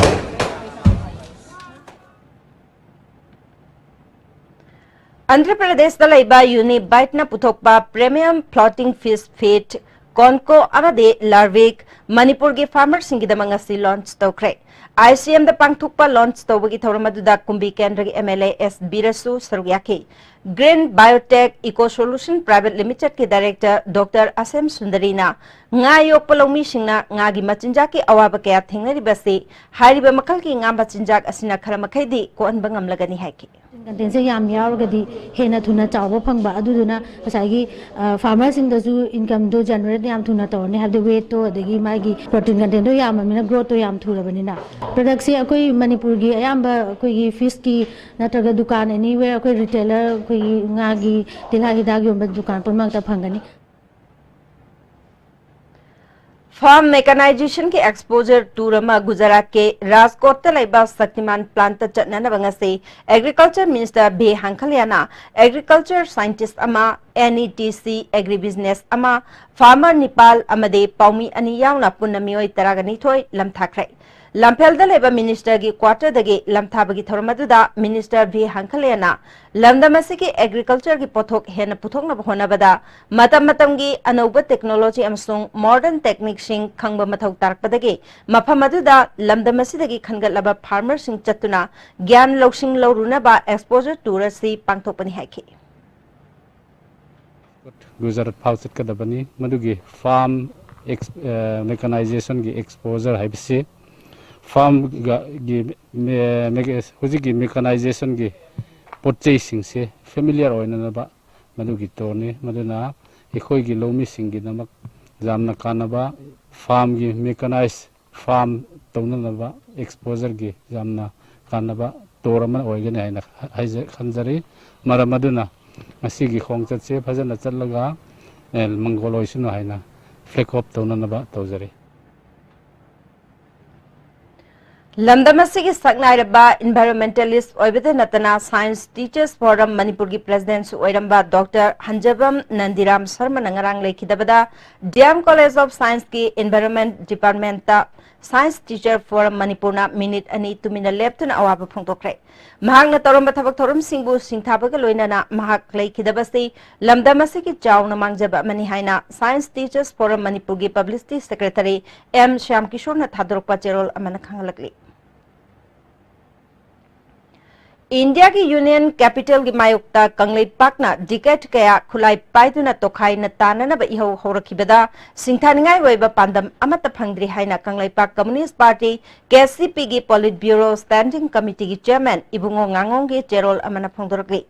ꯑꯟꯙ꯭ꯔ ꯄ꯭ꯔꯗꯦꯁꯇ ꯂꯩꯕ ꯌꯨꯅꯤꯕꯥꯏꯠꯅ ꯄꯨꯊꯣꯛꯄ ꯄ꯭ꯔꯤꯃꯤꯌꯝ ꯐ꯭ꯂꯣꯇꯤꯡ ꯐꯤꯁ ꯐꯤꯗ, ꯀꯣꯟꯀꯣ ꯑꯃꯗꯤ ꯂꯥꯔꯚꯤꯛ ꯃꯅꯤꯄꯨꯔꯒꯤ ꯐꯥꯔꯃꯔꯁꯤꯡꯒꯤꯗꯃꯛ ꯉꯁꯤ ꯂꯣꯟꯆ ꯇꯧꯈ꯭ꯔꯦ꯫ ꯑꯥꯏ ꯁꯤ ꯑꯦꯝꯗ ꯄꯥꯡꯊꯣꯛꯄ ꯂꯣꯟꯆ ꯇꯧꯕꯒꯤ ꯊꯧꯔꯝ ꯑꯗꯨꯗ ꯀꯨꯝꯕꯤ ꯀꯦꯟꯗ꯭ꯔꯒꯤ ꯑꯦꯝ ꯑꯦꯜ ꯑꯦ ꯑꯦꯁ ꯕꯤꯔꯁꯨ ꯁꯔꯨꯛ ꯌꯥꯈꯤ꯫ Green biotech eco solution private ꯂꯤꯃꯤꯇꯦꯗꯀꯤ ꯗꯥꯏꯔꯦꯛꯇꯔ ꯗꯣꯛꯇꯔ ꯑꯁꯦꯝ ꯁꯨꯟꯗꯔꯤꯅ ꯉꯥ ꯌꯣꯛꯄ ꯂꯧꯃꯤꯁꯤꯡꯅ ꯉꯥꯒꯤ ꯃꯆꯤꯟꯖꯥꯛꯀꯤ ꯑꯋꯥꯕ ꯀꯌꯥ ꯊꯦꯡꯅꯔꯤꯕꯁꯤ ꯍꯥꯏꯔꯤꯕ ꯃꯈꯜꯒꯤ ꯉꯥ ꯃꯆꯤꯟꯖꯥꯛ ꯑꯁꯤꯅ ꯈꯔ ꯃꯈꯩꯗꯤ ꯀꯣꯛꯍꯟꯕ ꯉꯝꯂꯒꯅꯤ ꯍꯥꯏꯈꯤ꯫ ꯀꯟꯇꯦꯟꯁꯦ ꯌꯥꯝ ꯌꯥꯎꯔꯒꯗꯤ ꯍꯦꯟꯅ ꯊꯨꯅ ꯆꯥꯎꯕ ꯐꯪꯕ, ꯑꯗꯨꯗꯨꯅ ꯉꯁꯥꯏꯒꯤ, ꯑ, ꯐꯥꯔꯃꯔꯁꯤꯡꯗꯁꯨ ꯏꯟꯀꯝꯗꯣ ꯖꯦꯅꯦꯔꯦꯠ ꯌꯥꯝ ꯊꯨꯅ ꯇꯧꯔꯅꯤ, ꯍꯥꯏꯕꯗꯤ ꯋꯦꯠꯇꯣ ꯑꯗꯒꯤ ꯃꯥꯒꯤ ꯄ꯭ꯔꯣꯇꯤꯟ ꯀꯟꯇꯦꯟꯗꯣ ꯌꯥꯝꯃꯕꯅꯤꯅ ꯒ꯭ꯔꯣꯠꯇꯣ ꯌꯥꯝ ꯊꯨꯔꯕꯅꯤꯅ꯫ ꯄ꯭ꯔꯗꯛꯁꯦ ꯑꯩꯈꯣꯏ ꯃꯅꯤꯄꯨꯔꯒꯤ ꯑꯌꯥꯝꯕ ꯑꯩꯈꯣꯏꯒꯤ ꯐꯤꯁꯀꯤ ꯅꯠꯇ꯭ꯔꯒ ꯗꯨꯀꯥꯟ ꯑꯦꯅꯤꯋꯦꯌꯔ ꯑꯩꯈꯣꯏ ꯔꯤꯇꯦꯂꯔ ꯑꯩꯈꯣꯏꯒꯤ ꯉꯥꯒꯤ ꯇꯤꯜꯍꯥꯠ ꯍꯤꯗꯥꯛ ꯌꯣꯟꯕ ꯗꯨꯀꯥꯟ ꯄꯨꯝꯅꯃꯛꯇ ꯐꯪꯒꯅꯤ꯫ ꯐꯥꯔꯝ ꯃꯦꯀꯥꯅꯥꯏꯖꯦꯁꯟꯒꯤ ꯑꯦꯛꯁꯄꯣꯖꯔ ꯇꯨꯔ ꯑꯃ ꯒꯨꯖꯔꯥꯠꯀꯤ ꯔꯥꯖꯀꯣꯠꯇ ꯂꯩꯕ ꯁꯛꯇꯤꯃꯥꯟ ꯄ꯭ꯂꯥꯟꯠꯇ ꯆꯠꯅꯅꯕ ꯉꯁꯤ ꯑꯦꯒ꯭ꯔꯤꯀꯜꯆꯔ ꯃꯤꯅꯤꯁꯇꯔ ꯚꯤ ꯍꯥꯡꯈꯂꯤꯌꯥꯅ ꯑꯦꯒ꯭ꯔꯤꯀꯜꯆꯔ ꯁꯥꯏꯟꯇꯤꯁ ꯑꯃ, N E T C agri business ꯑꯃ, ꯐꯥꯔꯃꯔ ꯅꯤꯄꯥꯜ ꯑꯃꯗꯤ ꯄꯥꯎꯃꯤ ꯑꯅꯤ ꯌꯥꯎꯅ ꯄꯨꯟꯅ ꯃꯤꯑꯣꯏ ꯇꯔꯥꯒ ꯅꯤꯊꯣꯏ ꯂꯝꯊꯥꯈ꯭ꯔꯦ꯫ ꯂꯝꯐꯦꯜꯗ ꯂꯩꯕ ꯃꯤꯅꯤꯁꯇꯔꯒꯤ ꯀ꯭ꯋꯥꯇꯔꯗꯒꯤ ꯂꯝꯊꯥꯕꯒꯤ ꯊꯧꯔꯝ ꯑꯗꯨꯗ ꯃꯤꯅꯤꯁꯇꯔ ꯚꯤ ꯍꯥꯡꯈꯂꯦꯅ ꯂꯝꯗꯝ ꯑꯁꯤꯒꯤ ꯑꯦꯒ꯭ꯔꯤꯀꯜꯆꯔꯒꯤ ꯄꯣꯠꯊꯣꯛ ꯍꯦꯟꯅ ꯄꯨꯊꯣꯛꯅꯕ ꯍꯣꯠꯅꯕꯗ ꯃꯇꯝ ꯃꯇꯝꯒꯤ ꯑꯅꯧꯕ ꯇꯦꯛꯅꯣꯂꯣꯖꯤ ꯑꯃꯁꯨꯡ ꯃꯣꯗꯔꯟ ꯇꯦꯛꯅꯤꯛꯁꯤꯡ ꯈꯪꯕ ꯃꯊꯧ ꯇꯥꯔꯛꯄꯗꯒꯤ ꯃꯐꯝ ꯑꯗꯨꯗ ꯂꯝꯗꯝ ꯑꯁꯤꯗꯒꯤ ꯈꯟꯒꯠꯂꯕ ꯐꯥꯔꯃꯔꯁꯤꯡ ꯆꯠꯇꯨꯅ ꯒ꯭ꯌꯥꯟ ꯂꯧꯁꯤꯡ ꯂꯧꯔꯨꯅꯕ ꯑꯦꯛꯁꯄꯣꯖꯔ ꯇꯨꯔ ꯑꯁꯤ ꯄꯥꯡꯊꯣꯛꯄꯅꯤ ꯍꯥꯏꯈꯤ꯫ ꯒꯨꯖꯔꯥꯠ ꯐꯥꯎ ꯆꯠꯀꯗꯕꯅꯤ꯫ ꯃꯗꯨꯒꯤ ꯐꯥꯔꯝ ꯑꯦꯛꯁ-, ꯑ, ꯃꯦꯀꯥꯅꯥꯏꯖꯦꯁꯟꯒꯤ ꯑꯦꯛꯁꯄꯣꯖꯔ ꯍꯥꯏꯕꯁꯤ ꯐꯥꯔꯝꯒꯤ ꯃꯦ-, ꯃꯦ-, ꯍꯧꯖꯤꯛꯀꯤ ꯃꯦꯀꯥꯅꯥꯏꯖꯦꯁꯟꯒꯤ ꯄꯣꯠ ꯆꯩꯁꯤꯡꯁꯦ ꯐꯦꯃꯤꯂꯤꯌꯔ ꯑꯣꯏꯅꯅꯕ ꯃꯗꯨꯒꯤ ꯇꯣꯔꯅꯤ꯫ ꯃꯗꯨꯅ ꯑꯩꯈꯣꯏꯒꯤ ꯂꯧꯃꯤꯁꯤꯡꯒꯤꯗꯃꯛ ꯌꯥꯝꯅ ꯀꯥꯟꯅꯕ, ꯐꯥꯔꯝꯒꯤ ꯃꯦꯀꯥꯅꯥꯏꯖ ꯐꯥꯔꯝ ꯇꯧꯅꯅꯕ ꯑꯦꯛꯁꯄꯣꯖꯔꯒꯤ ꯌꯥꯝꯅ ꯀꯥꯟꯅꯕ ꯇꯣꯔ ꯑꯃ ꯑꯣꯏꯒꯅꯤ ꯍꯥꯏꯅ ꯍꯥꯏꯖ-, ꯈꯟꯖꯔꯤ꯫ ꯃꯔꯝ ꯑꯗꯨꯅ ꯉꯁꯤꯒꯤ ꯈꯣꯡꯆꯠꯁꯦ ꯐꯖꯅ ꯆꯠꯂꯒ, ꯑꯦ, ꯃꯪꯒꯣꯜ ꯑꯣꯏꯁꯅꯨ ꯍꯥꯏꯅ ꯐ꯭ꯂꯦꯒ ꯑꯣꯐ ꯇꯧꯅꯅꯕ ꯇꯧꯖꯔꯤ꯫ ꯂꯝꯗꯝ ꯑꯁꯤꯒꯤ ꯁꯛꯅꯥꯏꯔꯕ ꯏꯟꯚꯥꯏꯔꯣꯟꯃꯦꯟꯇꯦꯂꯤꯁ ꯑꯣꯏꯕꯗ ꯅꯠꯇꯅ ꯁꯥꯏꯟꯁ ꯇꯤꯆꯔꯁ ꯐꯣꯔꯝ ꯃꯅꯤꯄꯨꯔꯒꯤ ꯄ꯭ꯔꯦꯁꯤꯗꯦꯟꯠꯁꯨ ꯑꯣꯏꯔꯝꯕ ꯗꯣꯛꯇꯔ ꯍꯟꯖꯕꯝ ꯅꯟꯗꯤꯔꯥꯝ ꯁꯔꯃꯅ ꯉꯔꯥꯡ ꯂꯩꯈꯤꯗꯕꯗ ꯗꯤ ꯑꯦꯝ ꯀꯣꯂꯦꯖ ꯑꯣꯐ ꯁꯥꯏꯟꯁꯀꯤ ꯏꯟꯚꯥꯏꯔꯣꯟꯃꯦꯟꯠ ꯗꯤꯄꯥꯔꯠꯃꯦꯟꯠꯇ ꯁꯥꯏꯟꯁ ꯇꯤꯆꯔ ꯐꯣꯔꯝ ꯃꯅꯤꯄꯨꯔꯅ ꯃꯤꯅꯤꯠ ꯑꯅꯤ ꯇꯨꯃꯤꯟꯅ ꯂꯦꯞꯇꯨꯅ ꯑꯋꯥꯕ ꯐꯣꯡꯗꯣꯛꯈ꯭ꯔꯦ꯫ ꯃꯍꯥꯛꯅ ꯇꯧꯔꯝꯕ ꯊꯕꯛ ꯊꯧꯔꯝꯁꯤꯡꯕꯨ ꯁꯤꯡꯊꯥꯕꯒ ꯂꯣꯏꯅꯅ ꯃꯍꯥꯛ ꯂꯩꯈꯤꯗꯕꯁꯤ ꯂꯝꯗꯝ ꯑꯁꯤꯒꯤ ꯆꯥꯎꯅ ꯃꯥꯡꯖꯕ ꯑꯃꯅꯤ ꯍꯥꯏꯅ ꯁꯥꯏꯟꯁ ꯇꯤꯆꯔꯁ ꯐꯣꯔꯝ ꯃꯅꯤꯄꯨꯔꯒꯤ ꯄꯕ꯭ꯂꯤꯁꯤꯇꯤ ꯁꯦꯀ꯭ꯔꯦꯇꯔꯤ ꯑꯦꯝ ꯁ꯭ꯌꯥꯝ ꯀꯤꯁꯣꯔꯅ ꯊꯥꯗꯣꯔꯛꯄ ꯆꯦꯔꯣꯜ ꯑꯃꯅ ꯈꯪꯍꯜꯂꯛꯂꯤ꯫ ꯏꯟꯗꯤꯌꯥꯒꯤ ꯌꯨꯅꯤꯌꯟ ꯀꯦꯄꯤꯇꯦꯜꯒꯤ ꯃꯥꯌꯣꯛꯇ ꯀꯪꯂꯩꯄꯥꯛꯅ ꯗꯤꯀꯦꯠ ꯀꯌꯥ ꯈꯨꯠꯂꯥꯏ ꯄꯥꯏꯗꯨꯅ ꯇꯣꯈꯥꯏꯅ ꯇꯥꯅꯅꯕ ꯏꯍꯧ ꯍꯧꯔꯛꯈꯤꯕꯗ ꯁꯤꯡꯊꯥꯅꯤꯡꯉꯥꯏ ꯑꯣꯏꯕ ꯄꯥꯟꯗꯝ ꯑꯃꯠꯇ ꯐꯪꯗ꯭ꯔꯤ ꯍꯥꯏꯅ ꯀꯪꯂꯩꯄꯥꯛ ꯀꯝꯃꯨꯅꯤꯁ꯭ꯠ ꯄꯥꯔꯇꯤ, ꯀꯦ ꯁꯤ ꯄꯤꯒꯤ ꯄꯣꯂꯤꯠ ꯕ꯭ꯌꯨꯔꯣ ꯁ꯭ꯇꯦꯟꯗꯤꯡ ꯀꯃꯤꯇꯤꯒꯤ ꯆꯦꯌꯔꯃꯦꯟ ꯏꯕꯨꯡꯉꯣ ꯉꯥꯉꯣꯝꯒꯤ ꯆꯦꯔꯣꯜ ꯑꯃꯅ ꯐꯣꯡꯗꯣꯔꯛꯂꯤ꯫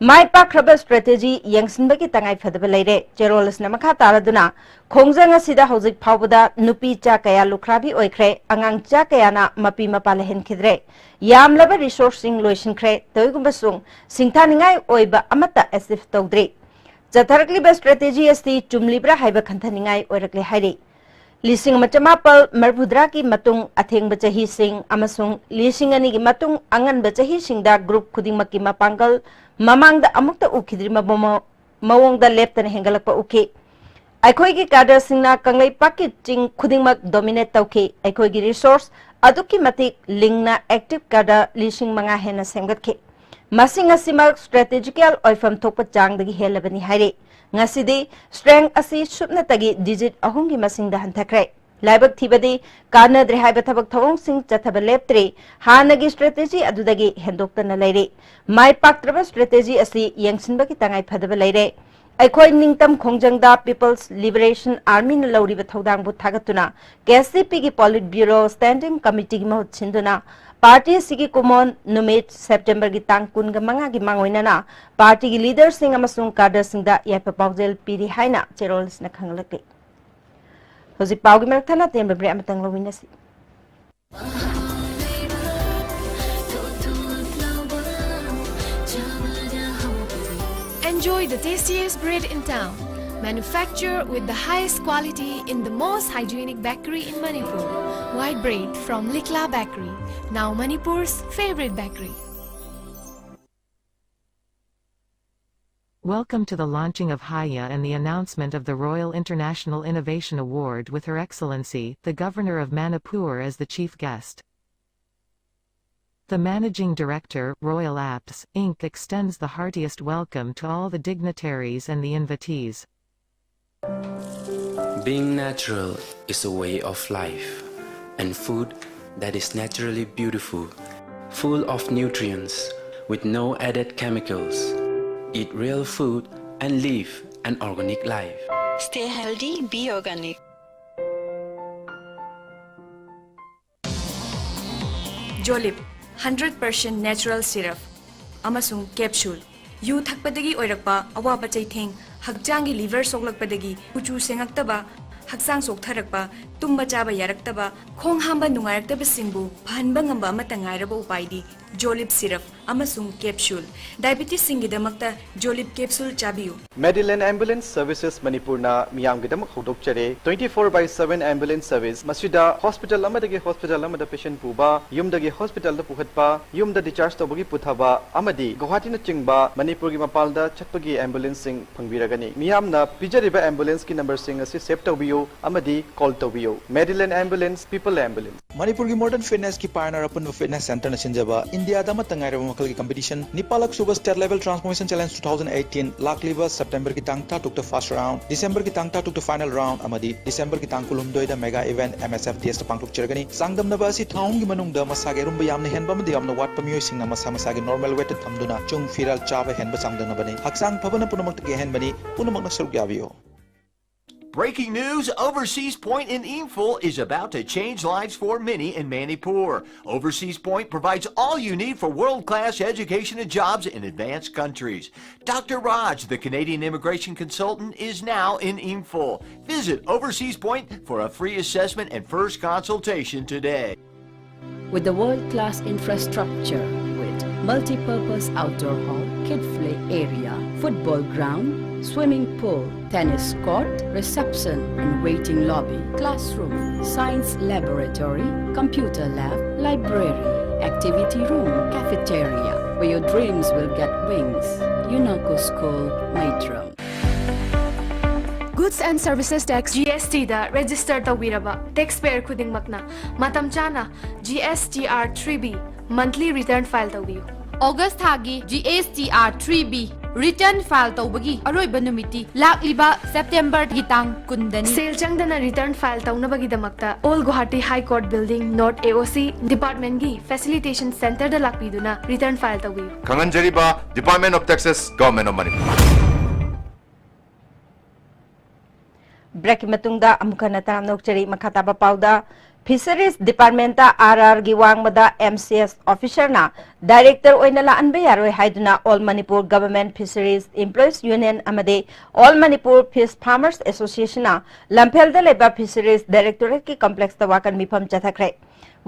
ꯃꯥꯏ ꯄꯥꯛꯈ꯭ꯔꯕ ꯁ꯭ꯇ꯭ꯔꯦꯇꯦꯖꯤ ꯌꯦꯡꯁꯤꯟꯕꯒꯤ ꯇꯉꯥꯏ ꯐꯗꯕ ꯂꯩꯔꯦ꯫ ꯆꯦꯔꯣꯜ ꯑꯁꯤꯅ ꯃꯈꯥ ꯇꯥꯔꯗꯨꯅ, ꯈꯣꯡꯖꯪ ꯑꯁꯤꯗ ꯍꯧꯖꯤꯛ ꯐꯥꯎꯕꯗ ꯅꯨꯄꯤ ꯆꯥ ꯀꯌꯥ ꯂꯨꯈ꯭ꯔꯥꯕꯤ ꯑꯣꯏꯈ꯭ꯔꯦ, ꯑꯉꯥꯡ ꯆꯥ ꯀꯌꯥꯅ ꯃꯄꯤ ꯃꯄꯥ ꯂꯩꯍꯟꯈꯤꯗ꯭ꯔꯦ, ꯌꯥꯝꯂꯕ ꯔꯤꯁꯣꯔꯁꯁꯤꯡ ꯂꯣꯏꯁꯤꯟꯈ꯭ꯔꯦ, ꯇꯧꯏꯒꯨꯝꯕꯁꯨꯡ ꯁꯤꯡꯊꯥꯅꯤꯡꯉꯥꯏ ꯑꯣꯏꯕ ꯑꯃꯠꯇ ꯑꯦꯆꯤꯚ ꯇꯧꯗ꯭ꯔꯤ꯫ ꯆꯠꯊꯔꯛꯂꯤꯕ ꯁ꯭ꯇ꯭ꯔꯦꯇꯦꯖꯤ ꯑꯁꯤ ꯆꯨꯝꯂꯤꯕ꯭ꯔꯥ ꯍꯥꯏꯕ ꯈꯟꯊꯅꯤꯡꯉꯥꯏ ꯑꯣꯏꯔꯛꯂꯦ ꯍꯥꯏꯔꯤ꯫ ꯂꯤꯁꯤꯡ ꯑꯃ ꯆꯃꯥꯄꯜ ꯃꯔꯤꯐꯨꯇꯔꯥꯒꯤ ꯃꯇꯨꯡ ꯑꯊꯦꯡꯕ ꯆꯍꯤꯁꯤꯡ ꯑꯃꯁꯨꯡ ꯂꯤꯁꯤꯡ ꯑꯅꯤꯒꯤ ꯃꯇꯨꯡ ꯑꯉꯟꯕ ꯆꯍꯤꯁꯤꯡꯗ ꯒ꯭ꯔꯨꯞ ꯈꯨꯗꯤꯡꯃꯛꯀꯤ ꯃꯄꯥꯡꯒꯜ ꯃꯃꯥꯡꯗ ꯑꯃꯨꯛꯇ ꯎꯈꯤꯗ꯭ꯔꯤꯕ ꯃꯑꯣ-, ꯃꯑꯣꯡꯗ ꯂꯦꯞꯇꯅ ꯍꯦꯟꯒꯠꯂꯛꯄ ꯎꯈꯤ꯫ ꯑꯩꯈꯣꯏꯒꯤ ꯀꯥꯗꯔꯁꯤꯡꯅ ꯀꯪꯂꯩꯄꯥꯛꯀꯤ ꯆꯤꯡ ꯈꯨꯗꯤꯡꯃꯛ ꯗꯣꯃꯤꯅꯦꯠ ꯇꯧꯈꯤ꯫ ꯑꯩꯈꯣꯏꯒꯤ ꯔꯤꯁꯣꯔꯁ ꯑꯗꯨꯛꯀꯤ ꯃꯇꯤꯛ ꯂꯤꯡꯅ ꯑꯦꯛꯇꯤꯚ ꯀꯥꯗꯔ ꯂꯤꯁꯤꯡ ꯃꯉꯥ ꯍꯦꯟꯅ ꯁꯦꯝꯒꯠꯈꯤ꯫ ꯃꯁꯤꯡ ꯑꯁꯤꯃꯛ ꯁ꯭ꯇ꯭ꯔꯦꯇꯦꯖꯤꯀꯦꯜ ꯑꯣꯏꯐꯝ ꯊꯣꯛꯄ ꯆꯥꯡꯗꯒꯤ ꯍꯦꯜꯂꯕꯅꯤ ꯍꯥꯏꯔꯤ꯫ ꯉꯁꯤꯗꯤ ꯁ꯭ꯇ꯭ꯔꯦꯡ ꯑꯁꯤ ꯁꯨꯞꯅꯇꯒꯤ ꯗꯤꯖꯤꯠ ꯑꯍꯨꯝꯒꯤ ꯃꯁꯤꯡꯗ ꯍꯟꯊꯈ꯭ꯔꯦ꯫ ꯂꯥꯏꯕꯛ ꯊꯤꯕꯗꯤ ꯀꯥꯟꯅꯗ꯭ꯔꯦ ꯍꯥꯏꯕ ꯊꯕꯛ ꯊꯧꯑꯣꯡꯁꯤꯡ ꯆꯠꯊꯕ ꯂꯦꯞꯇ꯭ꯔꯤ꯫ ꯍꯥꯟꯅꯒꯤ ꯁ꯭ꯇ꯭ꯔꯦꯇꯦꯖꯤ ꯑꯗꯨꯗꯒꯤ ꯍꯦꯟꯗꯣꯛꯇꯅ ꯂꯩꯔꯤ꯫ ꯃꯥꯏ ꯄꯥꯛꯇ꯭ꯔꯕ ꯁ꯭ꯇ꯭ꯔꯦꯇꯦꯖꯤ ꯑꯁꯤ ꯌꯦꯡꯁꯤꯟꯕꯒꯤ ꯇꯉꯥꯏ ꯐꯗꯕ ꯂꯩꯔꯦ꯫ ꯑꯩꯈꯣꯏ ꯅꯤꯡꯇꯝ ꯈꯣꯡꯖꯪꯗ ꯄꯤꯄꯜꯁ ꯂꯤꯕꯔꯦꯁꯟ ꯑꯥꯔꯃꯤꯅ ꯂꯧꯔꯤꯕ ꯊꯧꯗꯥꯡꯕꯨ ꯊꯥꯒꯠꯇꯨꯅ ꯀꯦ ꯁꯤ ꯄꯤꯒꯤ ꯄꯣꯂꯤꯠ ꯕ꯭ꯌꯨꯔꯣ ꯁ꯭ꯇꯦꯟꯗꯤꯡ ꯀꯃꯤꯇꯤꯒꯤ ꯃꯍꯨꯠ ꯁꯤꯟꯗꯨꯅ ꯄꯥꯔꯇꯤ ꯑꯁꯤꯒꯤ ꯀꯨꯃꯣꯟ ꯅꯨꯃꯤꯠ ꯁꯦꯞꯇꯦꯝꯕꯔꯒꯤ ꯇꯥꯡ ꯀꯨꯟꯃꯉꯥꯒꯤ ꯃꯥꯡꯑꯣꯏꯅꯅ ꯄꯥꯔꯇꯤꯒꯤ ꯂꯤꯗꯔꯁꯤꯡ ꯑꯃꯁꯨꯡ ꯀꯥꯗꯔꯁꯤꯡꯗ ꯌꯥꯏꯐ ꯄꯥꯎꯖꯦꯜ ꯄꯤꯔꯤ ꯍꯥꯏꯅ ꯆꯦꯔꯣꯜꯁꯤꯅ ꯈꯪꯍꯜꯂꯛꯂꯤ꯫ ꯍꯧꯖꯤꯛ ꯄꯥꯎꯒꯤ ꯃꯔꯛ ꯊꯠꯅ ꯑꯇꯦꯟꯕ ꯕ꯭ꯔꯦꯛ ꯑꯃꯇꯪ ꯂꯧꯃꯤꯟꯅꯁꯤ꯫ Enjoy the tastiest bread in town. Manufacture with the highest quality in the most hygienic bakery in Manipur. White bread from Likla Bakery, now Manipur's favorite bakery. Welcome to the launching of Haya and the announcement of the Royal International Innovation Award with Her Excellency, the Governor of Manipur, as the chief guest. The Managing Director, Royal Apps, Inc, extends the heartiest welcome to all the dignitaries and the invitees. Being natural is a way of life, and food that is naturally beautiful Full of nutrients, with no added chemicals. Eat real food and live an organic life. Stay healthy, be organic. Jolib, hundred percent natural syrup ꯑꯃꯁꯨꯡ capsule꯫ ꯌꯨ ꯊꯛꯄꯗꯒꯤ ꯑꯣꯏꯔꯛꯄ ꯑꯋꯥꯕ ꯆꯩꯊꯦꯡ, ꯍꯛꯆꯥꯡꯒꯤ liver ꯁꯣꯛꯂꯛꯄꯗꯒꯤ ꯀꯨꯆꯨ ꯁꯦꯡꯉꯛꯇꯕ, ꯍꯛꯆꯥꯡ ꯆꯣꯛꯊꯔꯛꯄ, ꯇꯨꯝꯕ ꯆꯥꯕ ꯌꯥꯔꯛꯇꯕ, ꯈꯣꯡ ꯍꯥꯝꯕ ꯅꯨꯡꯉꯥꯏꯔꯛꯇꯕꯁꯤꯡꯕꯨ ꯐꯍꯟꯕ ꯉꯝꯕ ꯑꯃꯠꯇ ꯉꯥꯏꯔꯕ ꯎꯄꯥꯏꯗꯤ Jolib syrup ꯑꯃꯁꯨꯡ capsule꯫ Diabetesꯁꯤꯡꯒꯤꯗꯃꯛꯇ Jolib capsule ꯆꯥꯕꯤꯌꯨ꯫ Medilane Ambulance Services ꯃꯅꯤꯄꯨꯔꯅ ꯃꯤꯌꯥꯝꯒꯤꯗꯃꯛ ꯍꯧꯗꯣꯛꯆꯔꯦ꯫ Twenty four by seven ambulance service꯫ ꯃꯁꯤꯗ hospital ꯑꯃꯗꯒꯤ hospital ꯑꯃꯗ patient ꯄꯨꯕ, ꯌꯨꯝꯗꯒꯤ hospitalꯗ ꯄꯨꯈꯠꯄ, ꯌꯨꯝꯗ discharge ꯇꯧꯕꯒꯤ ꯄꯨꯊꯕ ꯑꯃꯗꯤ ꯒꯨꯋꯥꯍꯥꯇꯤꯅꯆꯤꯡꯕ ꯃꯅꯤꯄꯨꯔꯒꯤ ꯃꯄꯥꯟꯗ ꯆꯠꯄꯒꯤ ambulanceꯁꯤꯡ ꯐꯪꯕꯤꯔꯒꯅꯤ꯫ ꯃꯤꯌꯥꯝꯅ ꯄꯤꯖꯔꯤꯕ ambulanceꯀꯤ numberꯁꯤꯡ ꯑꯁꯤ save ꯇꯧꯕꯤꯌꯨ ꯑꯃꯗꯤ call ꯇꯧꯕꯤꯌꯨ꯫ Medilane Ambulance, People Ambulance꯫ ꯃꯅꯤꯄꯨꯔꯒꯤ modern fitnessꯀꯤ pioneer ꯑꯄꯨꯟꯕ fitness centreꯅ ꯁꯤꯟꯖꯕ ꯏꯟꯗꯤꯌꯥꯗ ꯑꯃꯠꯇ ꯉꯥꯏꯔꯕ ꯃꯈꯜꯒꯤ competition ꯅꯤꯄꯥꯜꯂꯛ ꯁꯨꯕ State Level Transformation Challenge two thousand eighteen ꯂꯥꯛꯂꯤꯕ Septemberꯒꯤ ꯇꯥꯡ ꯇꯔꯥꯇꯔꯨꯛꯇ first round, Decemberꯒꯤ ꯇꯥꯡ ꯇꯔꯥꯇꯔꯨꯛꯇ final round ꯑꯃꯗꯤ Decemberꯒꯤ ꯇꯥꯡ ꯀꯨꯟꯍꯨꯝꯗꯣꯏꯗ mega event MSFDSꯇ ꯄꯥꯡꯊꯣꯛꯆꯔꯒꯅꯤ꯫ ꯆꯥꯡꯗꯝꯅꯕ ꯑꯁꯤ ꯊꯥ ꯑꯍꯨꯝꯒꯤ ꯃꯅꯨꯡꯗ ꯃꯁꯥꯒꯤ ꯑꯔꯨꯝꯕ ꯌꯥꯝꯅ ꯍꯦꯟꯕ ꯑꯃꯗꯤ ꯌꯥꯝꯅ ꯋꯥꯠꯄ ꯃꯤꯑꯣꯏꯁꯤꯡꯅ ꯃꯁꯥ ꯃꯁꯥꯒꯤ normal weightꯇ ꯊꯝꯗꯨꯅ ꯆꯨꯡ ꯐꯤꯔꯥꯜ ꯆꯥꯕ ꯍꯦꯟꯕ ꯆꯥꯡꯗꯝꯅꯕꯅꯤ꯫ ꯍꯛꯆꯥꯡ ꯐꯕꯅ ꯄꯨꯝꯅꯃꯛꯇꯒꯤ ꯑꯍꯦꯟꯕꯅꯤ꯫ ꯄꯨꯝꯅꯃꯛꯅ ꯁꯔꯨꯛ ꯌꯥꯕꯤꯌꯨ꯫ Breaking news, Overseas Point in Imphal is about to change lives for many in Manipur. Overseas Point provides all you need for world-class education and jobs in advanced countries. Doctor Raj, the Canadian immigration consultant, is now in Imphal. Visit Overseas Point for a free assessment and first consultation today. With the world-class infrastructure with multi-purpose outdoor hall, kid play area, football ground, swimming pool, tennis court, reception and waiting lobby, classroom, science laboratory, computer lab, library, activity room, cafeteria, where your dreams will get wings. UNACO School, Maitram. Goods and Services Tax, GSTꯗ register ꯇꯧꯕꯤꯔꯕ taxpayer ꯈꯨꯗꯤꯡꯃꯛꯅ ꯃꯇꯝ ꯆꯥꯅ GSTR three B monthly return file ꯇꯧꯕꯤꯌꯨ꯫ ꯑꯣꯒꯁ ꯊꯥꯒꯤ GSTR three B Return file ꯇꯧꯕꯒꯤ ꯑꯔꯣꯏꯕ ꯅꯨꯃꯤꯠꯇꯤ ꯂꯥꯛꯂꯤꯕ September ꯒꯤ ꯇꯥꯡ ꯀꯨꯟꯗꯅꯤ꯫ ꯁꯦꯜ ꯆꯪꯗꯅ return file ꯇꯧꯅꯕꯒꯤꯗꯃꯛꯇ All Guwahati High Court Building, North A O C Department ꯒꯤ Facilitation Center ꯗ ꯂꯥꯛꯄꯤꯗꯨꯅ return file ꯇꯧꯕꯤꯌꯨ꯫ ꯈꯪꯍꯟꯖꯔꯤꯕ Department of Taxes, Government of Manipur꯫ Break ꯀꯤ ꯃꯇꯨꯡꯗ ꯑꯃꯨꯛ ꯍꯟꯅ ꯇꯔꯥꯝꯅ ꯑꯣꯛꯆꯔꯤ꯫ ꯃꯈꯥ ꯇꯥꯕ ꯄꯥꯎꯗ, Fisheries Department ꯇ R R ꯒꯤ ꯋꯥꯡꯃꯗ M C S officer ꯅ director ꯑꯣꯏꯅ ꯂꯥꯛꯍꯟꯕ ꯌꯥꯔꯣꯏ ꯍꯥꯏꯗꯨꯅ All Manipur Government Fisheries Employees Union ꯑꯃꯗꯤ All Manipur Fish Farmers Association ꯅ ꯂꯝꯐꯦꯜꯗ ꯂꯩꯕ Fisheries Directorate ꯀꯤ complex ꯇ ꯋꯥꯀꯠ ꯃꯤꯐꯝ ꯆꯠꯊꯈ꯭ꯔꯦ꯫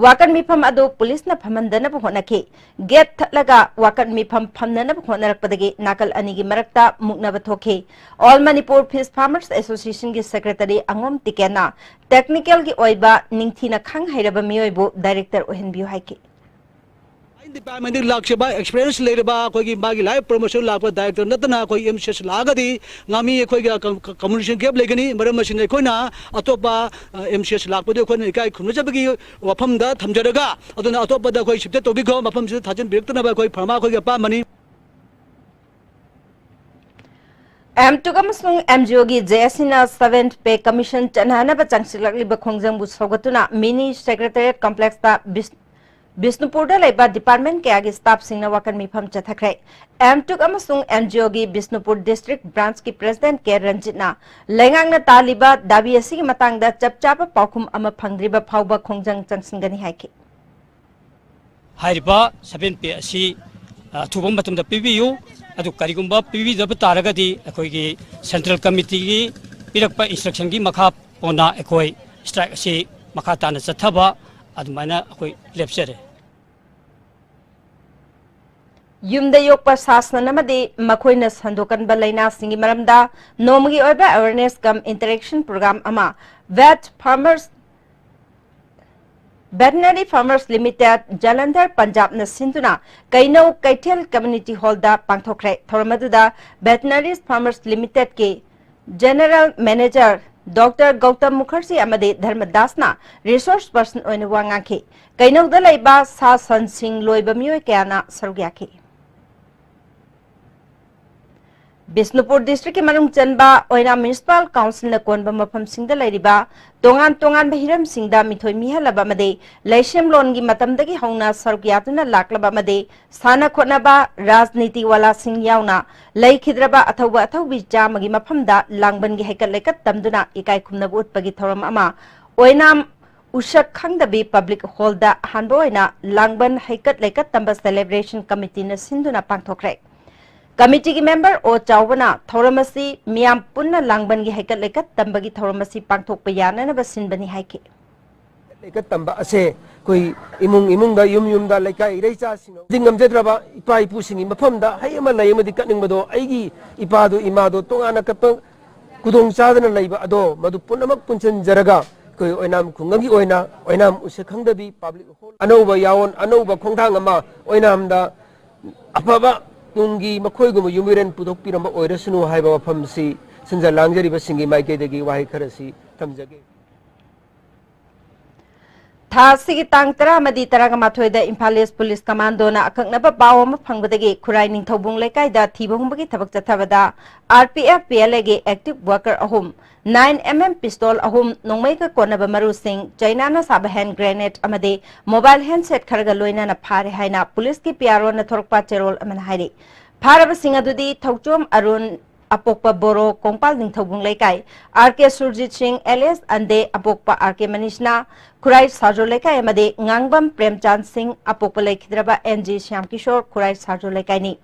ꯋꯥꯀꯠ ꯃꯤꯐꯝ ꯑꯗꯨ ꯄꯨꯂꯤꯁꯅ ꯐꯝꯍꯟꯗꯅꯕ ꯍꯣꯠꯅꯈꯤ꯫ Gate ꯊꯠꯂꯒ ꯋꯥꯀꯠ ꯃꯤꯐꯝ ꯐꯝꯅꯅꯕ ꯍꯣꯠꯅꯔꯛꯄꯗꯒꯤ ꯅꯥꯀꯜ ꯑꯅꯤꯒꯤ ꯃꯔꯛꯇ ꯃꯨꯛꯅꯕ ꯊꯣꯛꯈꯤ꯫ All Manipur Fish Farmers Association ꯒꯤ secretary ꯑꯉꯣꯝ ꯇꯤꯀꯦꯟꯅ technical ꯒꯤ ꯑꯣꯏꯕ ꯅꯤꯡꯊꯤꯅ ꯈꯪ ꯍꯩꯔꯕ ꯃꯤꯑꯣꯏꯕꯨ director ꯑꯣꯏꯍꯟꯕꯤꯌꯨ ꯍꯥꯏꯈꯤ꯫ Department ꯇꯒꯤ ꯂꯥꯛꯆꯕ, experience ꯂꯩꯔꯕ, ꯑꯩꯈꯣꯏꯒꯤ ꯃꯥꯒꯤ life promotion ꯂꯥꯛꯄ director ꯅꯠꯇꯅ ꯑꯩꯈꯣꯏ M C S ꯂꯥꯛꯑꯒꯗꯤ ꯉꯥꯃꯤ ꯑꯩꯈꯣꯏꯒ com-, communication gap ꯂꯩꯒꯅꯤ꯫ ꯃꯔꯝ ꯑꯁꯤꯅ ꯑꯩꯈꯣꯏꯅ ꯑꯇꯣꯞꯄ, ꯑ, M C S ꯂꯥꯛꯄꯗꯨ ꯑꯩꯈꯣꯏꯅ ꯏꯀꯥꯏ ꯈꯨꯝꯅꯖꯕꯒꯤ ꯋꯥꯐꯝꯗ ꯊꯝꯖꯔꯒ, ꯑꯗꯨꯅ ꯑꯇꯣꯞꯄꯗ ꯑꯩꯈꯣꯏ shifted ꯇꯧꯕꯤꯈꯣ, ꯃꯐꯝꯁꯤꯗ ꯊꯥꯖꯤꯟꯕꯤꯔꯛꯇꯅꯕ ꯑꯩꯈꯣꯏ farmer ꯑꯩꯈꯣꯏꯒꯤ ꯑꯄꯥꯝꯕꯅꯤ꯫ M tech ꯑꯃꯁꯨꯡ M G O ꯒꯤ J A C ꯅ Seventh Pay Commission ꯆꯠꯅꯍꯟꯅꯕ ꯆꯪꯁꯤꯜꯂꯛꯂꯤꯕ ꯈꯣꯡꯖꯪꯕꯨ ꯁꯧꯒꯠꯇꯨꯅ Mini Secretariat Complex ꯇ ꯕꯤꯁ-, ꯕꯤꯁꯅꯨꯄꯨꯔꯗ ꯂꯩꯕ department ꯀꯌꯥꯒꯤ staff ꯁꯤꯡꯅ ꯋꯥꯀꯠ ꯃꯤꯐꯝ ꯆꯠꯊꯈ꯭ꯔꯦ꯫ M tech ꯑꯃꯁꯨꯡ M G O ꯒꯤ ꯕꯤꯁꯅꯨꯄꯨꯔ district branch ꯀꯤ president K ꯔꯟꯖꯤꯠꯅ ꯂꯩꯉꯥꯛꯅ ꯇꯥꯜꯂꯤꯕ ꯗꯥꯕꯤ ꯑꯁꯤꯒꯤ ꯃꯇꯥꯡꯗ ꯆꯞ ꯆꯥꯕ ꯄꯥꯎꯈꯨꯝ ꯑꯃ ꯐꯪꯗ꯭ꯔꯤꯕ ꯐꯥꯎꯕ ꯈꯣꯡꯖꯪ ꯆꯪꯁꯤꯟꯒꯅꯤ ꯍꯥꯏꯈꯤ꯫ ꯍꯥꯏꯔꯤꯕ seven P ꯑꯁꯤ, ꯑ, ꯑꯊꯨꯕ ꯃꯇꯝꯗ ꯄꯤꯕꯤꯌꯨ꯫ ꯑꯗꯨ ꯀꯔꯤꯒꯨꯝꯕ ꯄꯤꯕꯤꯗꯕ ꯇꯥꯔꯒꯗꯤ ꯑꯩꯈꯣꯏꯒꯤ central committee ꯒꯤ ꯄꯤꯔꯛꯄ instruction ꯒꯤ ꯃꯈꯥ ꯄꯣꯟꯅ ꯑꯩꯈꯣꯏ strike ꯑꯁꯤ ꯃꯈꯥ ꯇꯥꯅ ꯆꯠꯊꯕ ꯑꯗꯨꯃꯥꯏꯅ ꯑꯩꯈꯣꯏ ꯂꯦꯞꯆꯔꯦ꯫ ꯌꯨꯝꯗ ꯌꯣꯛꯄ ꯁꯥ ꯁꯟ ꯑꯃꯗꯤ ꯃꯈꯣꯏꯅ ꯁꯟꯗꯣꯛꯀꯟꯕ ꯂꯥꯏꯅꯥꯁꯤꯡꯒꯤ ꯃꯔꯝꯗ ꯅꯣꯡꯃꯒꯤ ꯑꯣꯏꯕ awareness cum interaction program ꯑꯃ Vet Farmers, Veterinary Farmers Limited, Jalandhar, ꯄꯟꯖꯥꯕꯅ ꯁꯤꯟꯗꯨꯅ ꯀꯩꯅꯧ ꯀꯩꯊꯦꯜ community hall ꯗ ꯄꯥꯡꯊꯣꯛꯈ꯭ꯔꯦ꯫ ꯊꯧꯔꯝ ꯑꯗꯨꯗ Veterinary Farmers Limited ꯀꯤ General Manager Doctor Gautam Mukherjee ꯑꯃꯗꯤ ꯙꯔꯃꯗꯥꯁꯅ resource person ꯑꯣꯏꯅ ꯋꯥ ꯉꯥꯡꯈꯤ꯫ ꯀꯩꯅꯧꯗ ꯂꯩꯕ ꯁꯥ ꯁꯟꯁꯤꯡ ꯂꯣꯏꯕ ꯃꯤꯑꯣꯏ ꯀꯌꯥꯅ ꯁꯔꯨꯛ ꯌꯥꯈꯤ꯫ ꯕꯤꯁꯅꯨꯄꯨꯔ ꯗꯤꯁꯇ꯭ꯔꯤꯛꯀꯤ ꯃꯅꯨꯡ ꯆꯟꯕ ꯑꯣꯏꯅꯥꯝ ꯃ꯭ꯌꯨꯅꯤꯁꯤꯄꯥꯜ ꯀꯥꯎꯟꯁꯤꯜꯅ ꯀꯣꯟꯕ ꯃꯐꯝꯁꯤꯡꯗ ꯂꯩꯔꯤꯕ ꯇꯣꯉꯥꯟ ꯇꯣꯉꯥꯟꯕ ꯍꯤꯔꯝꯁꯤꯡꯗ ꯃꯤꯊꯣꯏ ꯃꯤꯍꯦꯜꯂꯕ ꯑꯃꯗꯤ ꯂꯩꯁꯦꯝꯂꯣꯟꯒꯤ ꯃꯇꯝꯗꯒꯤ ꯍꯧꯅ ꯁꯔꯨꯛ ꯌꯥꯗꯨꯅ ꯂꯥꯛꯂꯕ ꯑꯃꯗꯤ ꯁꯥꯟꯅ ꯈꯣꯠꯅꯕ, ꯔꯥꯖꯅꯤꯇꯤ ꯋꯥꯂꯥꯁꯤꯡ ꯌꯥꯎꯅ ꯂꯩꯈꯤꯗ꯭ꯔꯕ ꯑꯊꯧꯕ ꯑꯊꯧꯕꯤ ꯆꯥꯝꯃꯒꯤ ꯃꯐꯝꯗ ꯂꯥꯡꯕꯟꯒꯤ ꯍꯩꯀꯠ ꯂꯩꯀꯠ ꯇꯝꯗꯨꯅ ꯏꯀꯥꯏ ꯈꯨꯝꯅꯕ ꯎꯠꯄꯒꯤ ꯊꯧꯔꯝ ꯑꯃ ꯑꯣꯏꯅꯥꯝ ꯎꯁꯛ ꯈꯪꯗꯕꯤ ꯄꯕ꯭ꯂꯤꯛ ꯍꯣꯜꯗ ꯑꯍꯥꯟꯕ ꯑꯣꯏꯅ ꯂꯥꯡꯕꯟ ꯍꯩꯀꯠ ꯂꯩꯀꯠ ꯇꯝꯕ ꯁꯦꯂꯦꯕ꯭ꯔꯦꯁꯟ ꯀꯃꯤꯇꯤꯅ ꯁꯤꯟꯗꯨꯅ ꯄꯥꯡꯊꯣꯛꯈ꯭ꯔꯦ꯫ ꯀꯃꯤꯇꯤꯒꯤ ꯃꯦꯝꯕꯔ ꯑꯣ ꯆꯥꯎꯕꯅ ꯊꯧꯔꯝ ꯑꯁꯤ ꯃꯤꯌꯥꯝ ꯄꯨꯟꯅ ꯂꯥꯡꯕꯟꯒꯤ ꯍꯩꯀꯠ ꯂꯩꯀꯠ ꯇꯝꯕꯒꯤ ꯊꯧꯔꯝ ꯑꯁꯤ ꯄꯥꯡꯊꯣꯛꯄ ꯌꯥꯅꯅꯕ ꯁꯤꯟꯕꯅꯤ ꯍꯥꯏꯈꯤ꯫ ꯂꯩꯀꯠ ꯇꯝꯕ ꯑꯁꯦ ꯑꯩꯈꯣꯏ ꯏꯃꯨꯡ ꯏꯃꯨꯡꯗ, ꯌꯨꯝ ꯌꯨꯝꯗ, ꯂꯩꯀꯥꯏ ꯏꯔꯩꯆꯥꯁꯤꯡꯅ ꯍꯧꯖꯤꯛ ꯉꯝꯖꯗ꯭ꯔꯕ ꯏꯄꯥ ꯏꯄꯨꯁꯤꯡꯒꯤ ꯃꯐꯝꯗ ꯍꯩ ꯑꯃ ꯂꯩ ꯑꯃꯗꯤ ꯀꯠꯅꯤꯡꯕꯗꯣ, ꯑꯩꯒꯤ ꯏꯄꯥꯗꯣ ꯏꯃꯥꯗꯣ ꯇꯣꯉꯥꯟꯅ ꯀꯠꯄ ꯈꯨꯗꯣꯡ ꯆꯥꯗꯅ ꯂꯩꯕ ꯑꯗꯣ, ꯃꯗꯨ ꯄꯨꯝꯅꯃꯛ ꯄꯨꯟꯁꯤꯟꯖꯔꯒ ꯑꯩꯈꯣꯏ ꯑꯣꯏꯅꯥꯝ ꯈꯨꯡꯒꯪꯒꯤ ꯑꯣꯏꯅ ꯑꯣꯏꯅꯥꯝ ꯎꯁꯦ ꯈꯪꯗꯕꯤ ꯄꯕ꯭ꯂꯤꯛ ꯍꯣꯜ ꯑꯅꯧꯕ ꯌꯥꯑꯣꯟ, ꯑꯅꯧꯕ ꯈꯣꯡꯊꯥꯡ ꯑꯃ ꯑꯣꯏꯅꯥꯝꯗ ꯑꯐꯕ ꯇꯨꯡꯒꯤ ꯃꯈꯣꯏꯒꯨꯝꯕ ꯌꯨꯝꯕꯤꯔꯦꯟ ꯄꯨꯊꯣꯛꯄꯤꯔꯝꯕ ꯑꯣꯏꯔꯁꯅꯨ ꯍꯥꯏꯕ ꯋꯥꯐꯝꯁꯤ ꯁꯤꯟꯖ ꯂꯥꯡꯖꯔꯤꯕꯁꯤꯡꯒꯤ ꯃꯥꯏꯀꯩꯗꯒꯤ ꯋꯥꯍꯩ ꯈꯔꯁꯤ ꯊꯝꯖꯒꯦ꯫ ꯊꯥ ꯑꯁꯤꯒꯤ ꯇꯥꯡ ꯇꯔꯥ ꯑꯃꯗꯤ ꯇꯔꯥꯃꯥꯊꯣꯏꯗ ꯏꯝꯐꯥꯜ ꯏꯁ ꯄꯨꯂꯤꯁ ꯀꯃꯥꯟꯗꯣꯅ ꯑꯀꯛꯅꯕ ꯄꯥꯎ ꯑꯃ ꯐꯪꯕꯗꯒꯤ ꯈꯨꯔꯥꯏ ꯅꯤꯡꯊꯧꯕꯨꯡ ꯂꯩꯀꯥꯏꯗ ꯊꯤꯕ ꯍꯨꯝꯕꯒꯤ ꯊꯕꯛ ꯆꯠꯊꯕꯗ R P F, P L ꯑꯦꯒꯤ ꯑꯦꯛꯇꯤꯚ ꯋꯥꯔꯀꯔ ꯑꯍꯨꯝ, ꯅꯥꯏꯟ ꯑꯦꯝ ꯑꯦꯝ ꯄꯤꯁꯇꯣꯜ ꯑꯍꯨꯝ, ꯅꯣꯡꯃꯩꯒ ꯀꯣꯟꯅꯕ ꯃꯔꯨꯁꯤꯡ, ꯆꯩꯅꯥꯅ ꯁꯥꯕ ꯍꯦꯟ ꯒ꯭ꯔꯦꯅꯦꯗ ꯑꯃꯗꯤ ꯃꯣꯕꯥꯏꯜ ꯍꯦꯟꯁꯦꯠ ꯈꯔꯒ ꯂꯣꯏꯅꯅ ꯐꯥꯔꯦ ꯍꯥꯏꯅ ꯄꯨꯂꯤꯁꯀꯤ ꯄꯤ ꯑꯥꯔ ꯑꯣꯅ ꯊꯣꯔꯛꯄ ꯆꯦꯔꯣꯜ ꯑꯃꯅ ꯍꯥꯏꯔꯤ꯫ ꯐꯥꯔꯕꯁꯤꯡ ꯑꯗꯨꯗꯤ ꯊꯧꯆꯣꯝ ꯑꯔꯨꯟ, ꯑꯄꯣꯛꯄ ꯕꯣꯔꯣ, ꯀꯣꯡꯄꯥꯜ ꯅꯤꯡꯊꯧꯕꯨꯡ ꯂꯩꯀꯥꯏ, ꯑꯥꯔ ꯀꯦ ꯁꯨꯔꯖꯤꯠ ꯁꯤꯡ ꯑꯦꯂꯤꯌꯥꯁ ꯑꯟꯗꯦ, ꯑꯄꯣꯛꯄ ꯑꯥꯔ ꯀꯦ ꯃꯅꯤꯁꯅꯥ, ꯈꯨꯔꯥꯏ ꯁꯥꯖꯣ ꯂꯩꯀꯥꯏ, ꯑꯃꯗꯤ ꯉꯥꯡꯕꯝ ꯄ꯭ꯔꯦꯝꯆꯥꯟ ꯁꯤꯡ, ꯑꯄꯣꯛꯄ ꯂꯩꯈꯤꯗ꯭ꯔꯕ ꯑꯦꯟ ꯖꯤ ꯁ꯭ꯌꯥꯝ ꯀꯤꯁꯣꯔ, ꯈꯨꯔꯥꯏ ꯁꯥꯖꯣ ꯂꯩꯀꯥꯏꯅꯤ꯫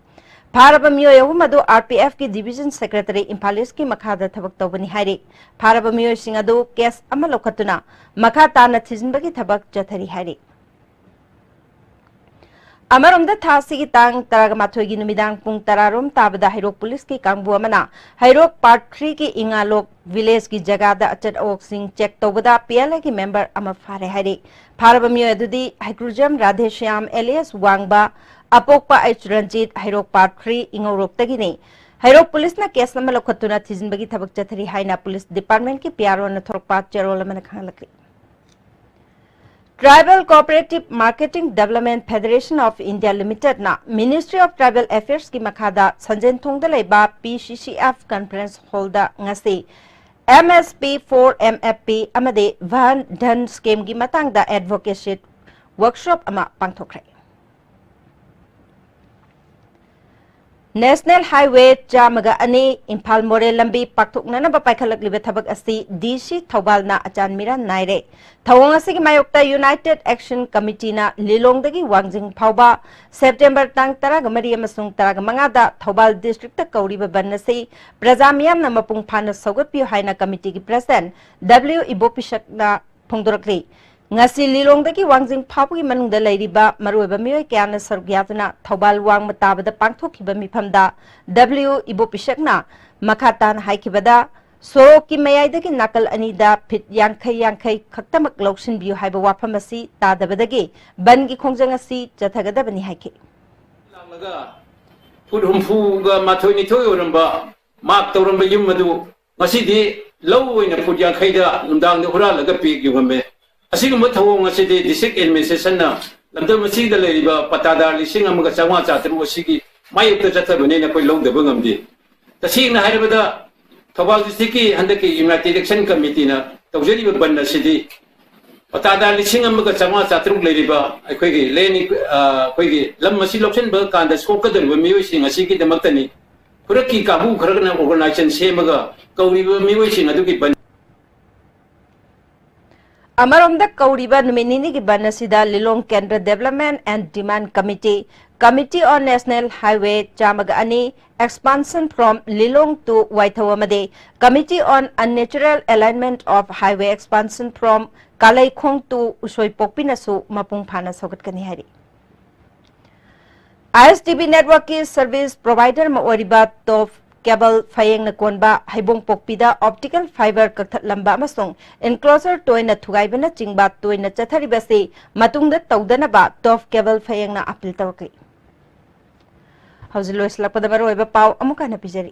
ꯐꯥꯔꯕ ꯃꯤꯑꯣꯏ ꯑꯍꯨꯝ ꯑꯗꯨ ꯑꯥꯔ ꯄꯤ ꯑꯦꯐꯀꯤ ꯗꯤꯕꯤꯖꯟ ꯁꯦꯀ꯭ꯔꯦꯇꯔꯤ ꯏꯝꯐꯥꯜ ꯏꯁꯀꯤ ꯃꯈꯥꯗ ꯊꯕꯛ ꯇꯧꯕꯅꯤ ꯍꯥꯏꯔꯤ꯫ ꯐꯥꯔꯕ ꯃꯤꯑꯣꯏꯁꯤꯡ ꯑꯗꯨ ꯀꯦꯁ ꯑꯃ ꯂꯧꯈꯠꯇꯨꯅ ꯃꯈꯥ ꯇꯥꯅ ꯊꯤꯖꯤꯟꯕꯒꯤ ꯊꯕꯛ ꯆꯠꯊꯔꯤ ꯍꯥꯏꯔꯤ꯫ ꯑꯃꯔꯣꯝꯗ ꯊꯥ ꯑꯁꯤꯒꯤ ꯇꯥꯡ ꯇꯔꯥꯃꯥꯊꯣꯏꯒꯤ ꯅꯨꯃꯤꯗꯥꯡ ꯄꯨꯡ ꯇꯔꯥ ꯔꯣꯝ ꯇꯥꯕꯗ ꯍꯩꯔꯣꯛ ꯄꯨꯂꯤꯁꯀꯤ ꯀꯥꯡꯕꯨ ꯑꯃꯅ ꯍꯩꯔꯣꯛ ꯄꯥꯔꯠ ꯊ꯭ꯔꯤꯒꯤ ꯏꯉꯥꯂꯣꯛ ꯚꯤꯂꯦꯖꯀꯤ ꯖꯒꯥꯗ ꯑꯆꯠ ꯑꯋꯣꯛꯁꯤꯡ ꯆꯦꯛ ꯇꯧꯕꯗ ꯄꯤ ꯑꯦꯜ ꯑꯦꯒꯤ ꯃꯦꯝꯕꯔ ꯑꯃ ꯐꯥꯔꯦ ꯍꯥꯏꯔꯤ꯫ ꯐꯥꯔꯕ ꯃꯤꯑꯣꯏ ꯑꯗꯨꯗꯤ ꯍꯩꯀ꯭ꯔꯨꯖꯝ ꯔꯥꯙꯦꯁ꯭ꯌꯥꯝ ꯑꯦꯂꯤꯌꯥꯁ ꯋꯥꯡꯕ, ꯑꯄꯣꯛꯄ ꯑꯩꯆ ꯔꯟꯖꯤꯠ, ꯍꯩꯔꯣꯛ ꯄꯥꯔꯠ ꯊ꯭ꯔꯤ ꯏꯉꯧꯔꯣꯛꯇꯒꯤꯅꯤ꯫ ꯍꯩꯔꯣꯛ ꯄꯨꯂꯤꯁꯅ ꯀꯦꯁ ꯑꯃ ꯂꯧꯈꯠꯇꯨꯅ ꯊꯤꯖꯤꯟꯕꯒꯤ ꯊꯕꯛ ꯆꯠꯊꯔꯤ ꯍꯥꯏꯅ ꯄꯨꯂꯤꯁ ꯗꯤꯄꯥꯔꯠꯃꯦꯟꯠꯀꯤ ꯄꯤ ꯑꯥꯔ ꯑꯣꯅ ꯊꯣꯔꯛꯄ ꯆꯦꯔꯣꯜ ꯑꯃꯅ ꯈꯪꯍꯜꯂꯛꯂꯤ꯫ Tribal Cooperative Marketing Development Federation of India Limitedꯅ Ministry of Tribal Affairsꯀꯤ ꯃꯈꯥꯗ ꯁꯟꯖꯦꯟꯊꯣꯡꯗ ꯂꯩꯕ P C C F Conference Hallꯗ ꯉꯁꯤ M S P four M F P ꯑꯃꯗꯤ Van Dhan Schemeꯒꯤ ꯃꯇꯥꯡꯗ advocacy workshop ꯑꯃ ꯄꯥꯡꯊꯣꯛꯈ꯭ꯔꯦ꯫ National Highway ꯆꯥꯝꯃꯒ ꯑꯅꯤ ꯏꯝꯐꯥꯜ ꯃꯣꯔꯦ ꯂꯝꯕꯤ ꯄꯥꯛꯊꯣꯛꯅꯅꯕ ꯄꯥꯏꯈꯠꯂꯛꯂꯤꯕ ꯊꯕꯛ ꯑꯁꯤ D C ꯊꯧꯕꯥꯜꯅ ꯑꯆꯥꯟ ꯃꯤꯔꯥꯟ ꯅꯥꯏꯔꯦ꯫ ꯊꯧꯑꯣꯡ ꯑꯁꯤꯒꯤ ꯃꯥꯌꯣꯛꯇ United Action Committeeꯅ ꯂꯤꯂꯣꯡꯗꯒꯤ ꯋꯥꯡꯖꯤꯡ ꯐꯥꯎꯕ September ꯇꯥꯡ ꯇꯔꯥꯒ ꯃꯔꯤ ꯑꯃꯁꯨꯡ ꯇꯔꯥꯒ ꯃꯉꯥꯗ ꯊꯧꯕꯥꯜ districtꯇ ꯀꯧꯔꯤꯕ ꯕꯟ ꯑꯁꯤ ꯄ꯭ꯔꯖꯥ ꯃꯤꯌꯥꯝꯅ ꯃꯄꯨꯡ ꯐꯥꯅ ꯁꯧꯒꯠꯄꯤꯌꯨ ꯍꯥꯏꯅ committeeꯒꯤ president W ꯏꯕꯣꯄꯤꯁꯛꯅ ꯐꯣꯡꯗꯣꯔꯛꯂꯤ꯫ ꯉꯁꯤ ꯂꯤꯂꯣꯡꯗꯒꯤ ꯋꯥꯡꯖꯤꯡ ꯐꯥꯎꯕꯒꯤ ꯃꯅꯨꯡꯗ ꯂꯩꯔꯤꯕ ꯃꯔꯨꯑꯣꯏꯕ ꯃꯤꯑꯣꯏ ꯀꯌꯥꯅ ꯁꯔꯨꯛ ꯌꯥꯗꯨꯅ ꯊꯧꯕꯥꯜ ꯋꯥꯡꯃ ꯇꯥꯕꯗ ꯄꯥꯡꯊꯣꯛꯈꯤꯕ ꯃꯤꯐꯝꯗ W ꯏꯕꯣꯄꯤꯁꯛꯅ ꯃꯈꯥ ꯇꯥꯅ ꯍꯥꯏꯈꯤꯕꯗ, ꯁꯣꯔꯣꯛꯀꯤ ꯃꯌꯥꯏꯗꯒꯤ ꯅꯥꯀꯜ ꯑꯅꯤꯗ ꯐꯤꯠ ꯌꯥꯡꯈꯩ ꯌꯥꯡꯈꯩ ꯈꯛꯇꯃꯛ ꯂꯧꯁꯤꯟꯕꯤꯌꯨ ꯍꯥꯏꯕ ꯋꯥꯐꯝ ꯑꯁꯤ ꯇꯥꯗꯕꯗꯒꯤ ꯕꯟꯒꯤ ꯈꯣꯡꯖꯪ ꯑꯁꯤ ꯆꯠꯊꯒꯗꯕꯅꯤ ꯍꯥꯏꯈꯤ꯫ ꯂꯥꯛꯂꯒ ꯐꯨꯠ ꯍꯨꯝꯐꯨꯒ ꯃꯥꯊꯣꯏ ꯅꯤꯊꯣꯏ ꯑꯣꯏꯔꯝꯕ ꯃꯥꯔꯛ ꯇꯧꯔꯝꯕ ꯌꯨꯝ ꯑꯗꯨ ꯉꯁꯤꯗꯤ ꯂꯧ ꯑꯣꯏꯅ ꯐꯨꯠ ꯌꯥꯡꯈꯩꯗ ꯅꯨꯡꯗꯥꯡꯗ ꯍꯨꯔꯥꯜꯂꯒ ꯄꯤꯛ ꯌꯨꯡꯉꯝꯃꯦ꯫ ꯑꯁꯤꯒꯨꯝꯕ ꯊꯧꯑꯣꯡ ꯑꯁꯤꯗꯤ district administrationꯅ ꯂꯝꯗꯝ ꯑꯁꯤꯗ ꯂꯩꯔꯤꯕ ꯄꯠꯇꯥꯗꯥꯔ ꯂꯤꯁꯤꯡ ꯑꯃꯒ ꯆꯥꯝꯃꯉꯥ ꯆꯥꯇ꯭ꯔꯨꯛ ꯑꯁꯤꯒꯤ ꯃꯥꯌꯣꯛꯇ ꯆꯠꯊꯕꯅꯦꯅ ꯑꯩꯈꯣꯏ ꯂꯧꯗꯕ ꯉꯝꯗꯦ꯫ ꯇꯁꯦꯡꯅ ꯍꯥꯏꯔꯕꯗ ꯊꯧꯕꯥꯜ districtꯀꯤ ꯍꯟꯗꯛꯀꯤ United Action Committeeꯅ ꯇꯧꯖꯔꯤꯕ ꯕꯟ ꯑꯁꯤꯗꯤ ꯄꯠꯇꯥꯗꯥꯔ ꯂꯤꯁꯤꯡ ꯑꯃꯒ ꯆꯥꯝꯃꯉꯥ ꯆꯥꯇ꯭ꯔꯨꯛ ꯂꯩꯔꯤꯕ ꯑꯩꯈꯣꯏꯒꯤ land, ꯑ, ꯑꯩꯈꯣꯏꯒꯤ ꯂꯝ ꯑꯁꯤ ꯂꯧꯁꯤꯟꯕ ꯀꯥꯟꯗ ꯁꯣꯛꯀꯗꯧꯔꯤꯕ ꯃꯤꯑꯣꯏꯁꯤꯡ ꯑꯁꯤꯒꯤꯗꯃꯛꯇꯅꯤ꯫ ꯈꯨꯔꯛꯀꯤ ꯀꯥꯡꯕꯨ ꯈꯔꯅ organization ꯁꯦꯝꯃꯒ ꯀꯧꯔꯤꯕ ꯃꯤꯑꯣꯏꯁꯤꯡ ꯑꯗꯨꯒꯤ ꯕꯟ ꯑꯃꯔꯣꯝꯗ ꯀꯧꯔꯤꯕ ꯅꯨꯃꯤꯠ ꯅꯤꯅꯤꯒꯤ ꯕꯟ ꯑꯁꯤꯗ ꯂꯤꯂꯣꯡ Kendra Development and Demand Committee, Committee on National Highway ꯆꯥꯝꯃꯒ ꯑꯅꯤ, Expansion from Lilong to Waithau ꯑꯃꯗꯤ Committee on Unnatural Alignment of Highway Expansion from Kalaikhong to ꯎꯁꯣꯏꯄꯣꯛꯄꯤꯅꯁꯨ ꯃꯄꯨꯡ ꯐꯥꯅ ꯁꯧꯒꯠꯀꯅꯤ ꯍꯥꯏꯔꯤ꯫ I S T V networkꯀꯤ service provider ꯑꯃ ꯑꯣꯏꯔꯤꯕ Top Cable ꯐꯌꯦꯡꯅ ꯀꯣꯟꯕ ꯍꯩꯕꯣꯡꯄꯣꯛꯄꯤꯗ optical fiber ꯀꯛꯊꯠꯂꯝꯕ ꯑꯃꯁꯨꯡ enclosure ꯇꯣꯏꯅ ꯊꯨꯒꯥꯏꯕꯅꯆꯤꯡꯕ ꯇꯣꯏꯅ ꯆꯠꯊꯔꯤꯕ ꯑꯁꯤ ꯃꯇꯨꯡꯗ ꯇꯧꯗꯅꯕ Top Cable ꯐꯌꯦꯡꯅ appeal ꯇꯧꯔꯛꯂꯤ꯫ ꯍꯧꯖꯤꯛ ꯂꯣꯏꯁꯤꯜꯂꯛꯄꯗ ꯃꯔꯨꯑꯣꯏꯕ ꯄꯥꯎ ꯑꯃꯨꯛ ꯍꯟꯅ ꯄꯤꯖꯔꯤ꯫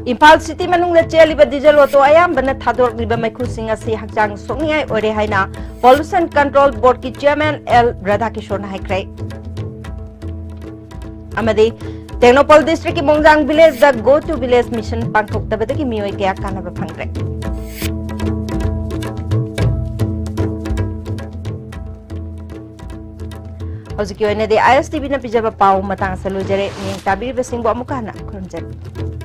ꯏꯝꯐꯥꯜ ꯁꯤꯇꯤ ꯃꯅꯨꯡꯗ ꯆꯦꯜꯂꯤꯕ ꯗꯤꯖꯜ ꯑꯣꯇꯣ ꯑꯌꯥꯝꯕꯅ ꯊꯥꯗꯣꯔꯛꯂꯤꯕ ꯃꯩꯈꯨꯁꯤꯡ ꯑꯁꯤ ꯍꯛꯆꯥꯡ ꯁꯣꯛꯅꯤꯡꯉꯥꯏ ꯑꯣꯏꯔꯦ ꯍꯥꯏꯅ ꯄꯣꯂꯨꯁꯟ ꯀꯟꯇ꯭ꯔꯣꯜ ꯕꯣꯔꯗꯀꯤ ꯆꯤꯌꯔꯃꯦꯟ ꯑꯦꯜ ꯔꯥꯙꯥꯀꯤꯁꯣꯔꯅ ꯍꯥꯏꯈ꯭ꯔꯦ꯫ ꯑꯃꯗꯤ ꯇꯦꯡꯅꯧꯄꯜ ꯗꯤꯁꯇ꯭ꯔꯤꯛꯀꯤ ꯃꯣꯡꯖꯥꯡ ꯚꯤꯂꯦꯖꯗ Go to Village ꯃꯤꯁꯟ ꯄꯥꯡꯊꯣꯛꯇꯕꯗꯒꯤ ꯃꯤꯑꯣꯏ ꯀꯌꯥ ꯀꯥꯟꯅꯕ ꯐꯪꯈ꯭ꯔꯦ꯫ ꯍꯧꯖꯤꯛꯀꯤ ꯑꯣꯏꯅꯗꯤ ISTVꯅ ꯄꯤꯖꯕ ꯄꯥꯎ ꯃꯇꯥꯡ ꯑꯁꯤꯗ ꯂꯣꯏꯖꯔꯦ꯫ ꯃꯤꯠꯌꯦꯡ ꯇꯥꯕꯤꯔꯤꯕꯁꯤꯡꯕꯨ ꯑꯃꯨꯛꯀ ꯍꯟꯅ ꯈꯨꯔꯨꯝꯖꯔꯤ꯫